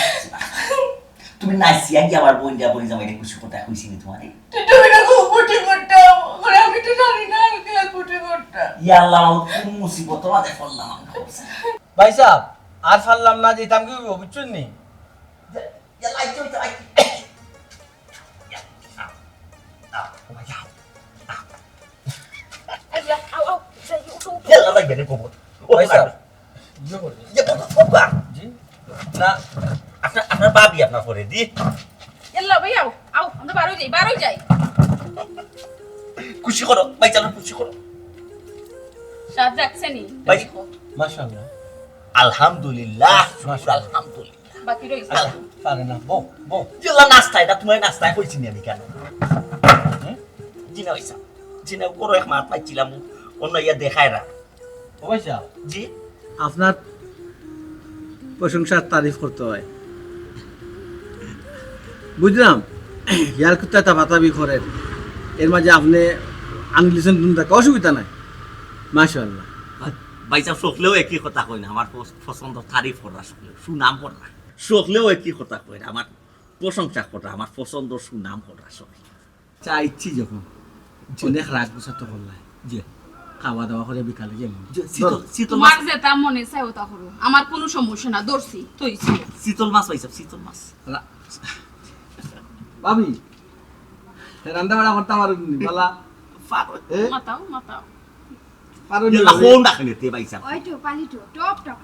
তুমি নাচিয়া গিয়া আমার বইন দিয়া বলি জামাইরে খুশি কথা কইছি নি তোমারে? তো তুমি না খুব বুদ্ধি করতাম। ওরে আমি তো জানি না, আমি কিলা বুদ্ধি করতাম। ইয়া আল্লাহ, আমার কোন মুসিবত মাঝে পড়লাম আমি। ভাই সাহেব, আর পারলাম না, যেতাম কি হইব, বুঝছেন নি? ইয়া, ইয়া, লাইট জ্বলছে, লাইট। ইয়া, আও, আও, ও ভাই, আও, আও। আল্লাহ, আও, আও, যাই, উঠো, উঠো। ইয়া আল্লাহ, লাগবে রে, কবর। ও ভাই সাহেব, ভাই। ইয়ে করে। ইয়ে বাবা, বাবা। জি? না, আপনার, আপনার ভাবি আপনার পরে দি। ইয়াল্লা ভাই, আও, আও, আমরা বারো যাই, বারো যাই। খুশি করো, ভাই, চলো, খুশি করো। সাত রাখছে নি? ভাই। মাশাআল্লাহ। আলহামদুলিল্লাহ, মাশাআল্লাহ। আলহামদুলিল্লাহ। বাকি রইছে। আল-, পারে না, বউ, বউ। ইয়াল্লা, নাস্তা, এটা তোমার নাস্তায় কইছি নি আমি কেন? হুম? জি না, ভাই সাহেব। জি না, করো এক মাত পাইছিলাম, অন্য ইয়া দেখায় না। ও ভাই সাহেব। জি। আপনার প্রশংসার তারিফ করতে হয়। বুঝলাম, ইয়ার কুত্তা তাপাতাপি করেন, এর মাঝে আপনি আনলিসন দুন থাকা অসুবিধা নাই। মাশাআল্লাহ। ভাই সাহেব, সকলেও একই কথা কই না, আমার পছ-, পছন্দ তারিফ করা সকলে, সুনাম করা। সকলেও একই কথা কয়, আমার প্রশংসা করা, আমার পছন্দ সুনাম করা সকলে। চাইছি যখন, জি। অনেক রাগ গুছা তো করলাই। জি। খাওয়া দাওয়া করে বিকালে যাইমু। জি, শীতল, ধরো। শীতল তোমার মাছ। যেটা মনে চায় ওটা করো, আমার কোনো সমস্যা না, ধরছি, থইছি। শীতল মাছ পাইছাম, শীতল মাছ। রা-, ভাবি, রান্না বাড়া করতে পারো নি, বালা? পারো। এ? মাতাও, মাতাও। পারো নি, ইয়াল্লা, ভাবি? কোন রাখেন এতে পাইছাম? ওই তো, পালি তো, টপ টপ।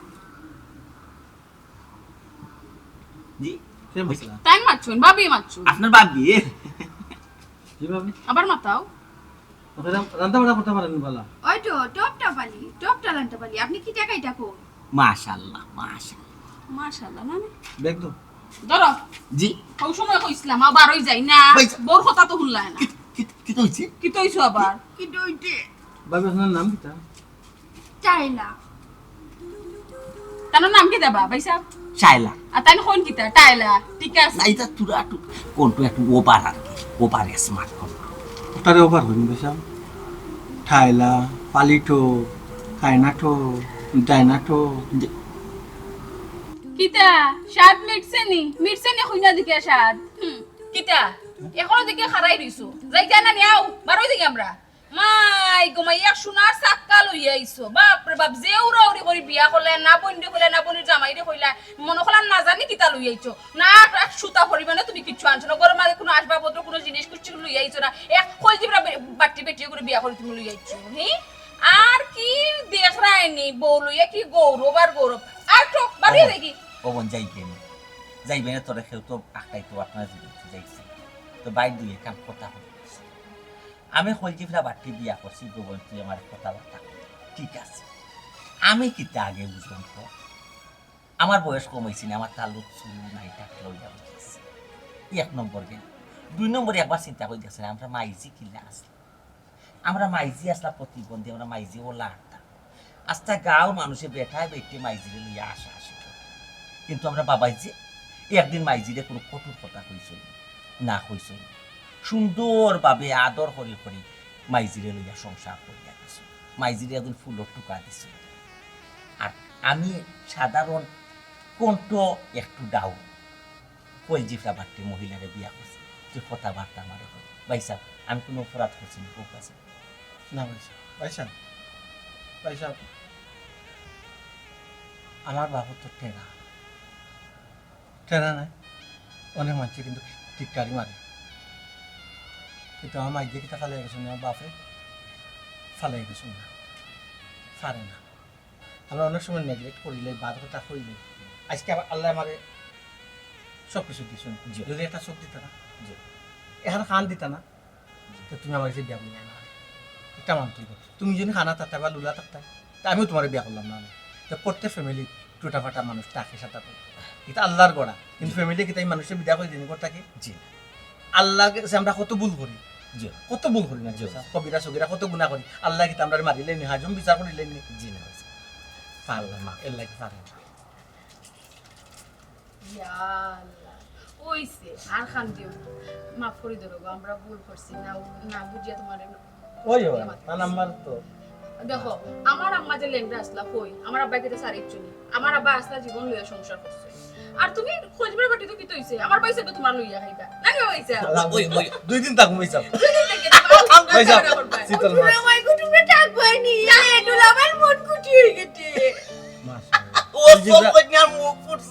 জি। কে মাতলা? তাই মাতছইন, ভাবি মাতছইন। আপনার ভাবি, এ? জি ভাবি। আবার মাতাও। ওকে রান-, রান্না বাড়া করতে পারেন বালা? ওই তো, টপ টপ আলি, টপ টপ রান্না বাড়ি। আপনি কি টাকাই টাকো? মাশাআল্লাহ, মাশাআল্লাহ। মাশাআল্লাহ, মানে? দেখ তো। ধরো। জি। ওই সময় কইছিলাম, আবার ওই যাই না। ওই যা- বউর কথা তো শুনলায় না। কি, কি, কি তো হইছে? কি তো হইছে আবার? কি তো হইছে? ভাবি, আপনার নাম কিতা? টাইলা। তার নাম কিতা বা, ভাই সাহেব? শায়লা। আর তাই কোন কিতা? টাইলা। ঠিক আছে। না, এটা তোরা একটু কোনটা একটু ওভার আর কি, ওভার স্মার্ট কোন। ওটারে ওভার হইনি ভাই সাহেব। টাইলা, পালিটো, কায়নাটো, ডায়নাটো। কিতা? স্বাদ মিটছে নি? মিটছে নি কইনা দিকে স্বাদ? হুম। কিতা? এখনো দিকে খাড়াই রইছো। যাইতা না নি, আও, বারোই দিকে আমরা। মাই গো মাই, এক সোনার চাক্কা লইয়া আইছো। বাপ রে বাপ, যে উড়াউড়ি করি বিয়া করলে, না বইনরে কইলা, না বইনর জামাইরে কইলা। মনো করলাম না জানি কিতা লইয়া আইছো। না, এক সুতা পরিমাণে তুমি কিচ্ছু আনছো না। ঘরর মাঝে কোনো আসবাবপত্র, কোনো জিনিস কুচ্ছু লইয়া আইছো না। এক কলজিফরা বে-, বাট্টি বেটিয়ে করি বিয়া করি তুমি লইয়া আইছো। হি? আর কি দেখরায়নি, বউ লইয়া কি গৌরব আর গৌরব। আর তো, বাড়িয়ে ও, দেখি। ও বোন, যাইবে না। যাইবে না, তোরা কেউ তো আটকাইতে পারতো না, জীবন তো যাইছে। তো বাইর দুই এখান কথা হবে। আমি কলজিফরা বাট্টি বিয়া করছি, গো বোন, তুই আমার কথাবার্তা কর। ঠিক আছে। আমি কিতা আগে বুঝলাম তো? আমার বয়স কম হইছে না, আমার তালুক চুলু নাই, টাকলা হইয়া গেছে। এক নম্বর গেল। দুই নম্বরে একবার চিন্তা করে দেখছেন, আমরা মাইজি কিলা আসলাম। আমরা মাইজি আসলা প্রতিবন্ধী, আমরা মাইজি ওলা আটটা। আস্তা গাঁওর মানুষে বেটায় বেটিয়ে মাইজিরে লইয়া আশা আশি করে। কিন্তু আমরা বাবাই যে একদিন মাইজিরে কোনো কঠোর কথা কইছইন না, কইছইন না। সুন্দরভাবে আদর করি করি মাইজিরে লইয়া সংসার করিয়া গেছইন। মাইজিরে একদিন ফুলর টুকা দিছইন। আর আমি সাধারণ কণ্ঠ একটু ডাউন। কলজিফরা বাট্টি মহিলারে বিয়া করছি। তুই কথাবার্তা আমারে কর। ভাই সাহেব, আমি কোনো অপরাধ করছি না, খুব আছে। না ভাই সাহেব, ভাই সাহেব, ভাই সাহেব, আমার বাপ তো টেরা। টেরা নাই, অনেক মানুষে কিন্তু টিটকারি মারে। কিন্তু আমার মাইজিয়ে কিতা ফালাই গেছে না, আমার বাপে ফালাই গেছে না, পারে না। আমরা অনেক সময় নেগলেক্ট করিলে, বাদ কথা কইলে, আজকে আবার আল্লাহ আমারে সব কিছু দিছইন। জি। যদি একটা চোখ দিতা না, জি। এখন কান দিতা না, তো তুমি আমার কাছে বিয়া বলি না। একটা মানতে হইব। তুমি যদি কানা থাকতায় বা লুলা থাকতায়, তা আমিও তোমার বিয়া করলাম না। তো প্রত্যেক ফ্যামিলি টুটাফাটা মানুষ থাকে সাথে। এটা আল্লাহর গড়া। কিন্তু জি। ফ্যামিলি কি তাই মানুষের বিদায় করে দিন করতে কি? জি। আল্লাহর কাছে আমরা কত ভুল করি। জি। কত ভুল করি না? জি। কবিরা সগিরা কত গুনাহ করি। আল্লাহ কি আমরা মারিলে নি, হাজম বিচার করিলে নি? জি না। পারলাম না, এর লাগি পারে না। ইয়া আল্লাহ, ওইছে, আর কান্দিও না। মাফ করি দিও গো, আমরা ভুল করছি, না, না বুঝিয়া তোমার ওই, ওই, তার নাম্বার তো। দেখো, আমার আম্মা যে লেংড়া আসলা, কই, আমার আব্বায় কিতা সারে ইচ্ছু নি। আমার আব্বা আসলা জীবন লইয়া সংসার করছে। আর তুমি খোঁজবার বাটি তো কিতা হইছে? আমার পয়সা তো তোমার লইয়া খাইবা। না নি পয়সা? আল্লাহ, ওই, ওই, দুই দিন থাকবো পয়সা। দুই দিন থেকে তোমার পয়সা, করবা। শীতল মাছ। দুলাভাই গো, তোমরা থাকবায় নি। আরে, দুলাভাইর মন খুশি হয়ে গেছে। মাশাআল্লাহ। ও, এই যে সব যা- কইনা মুখ ফুটছে।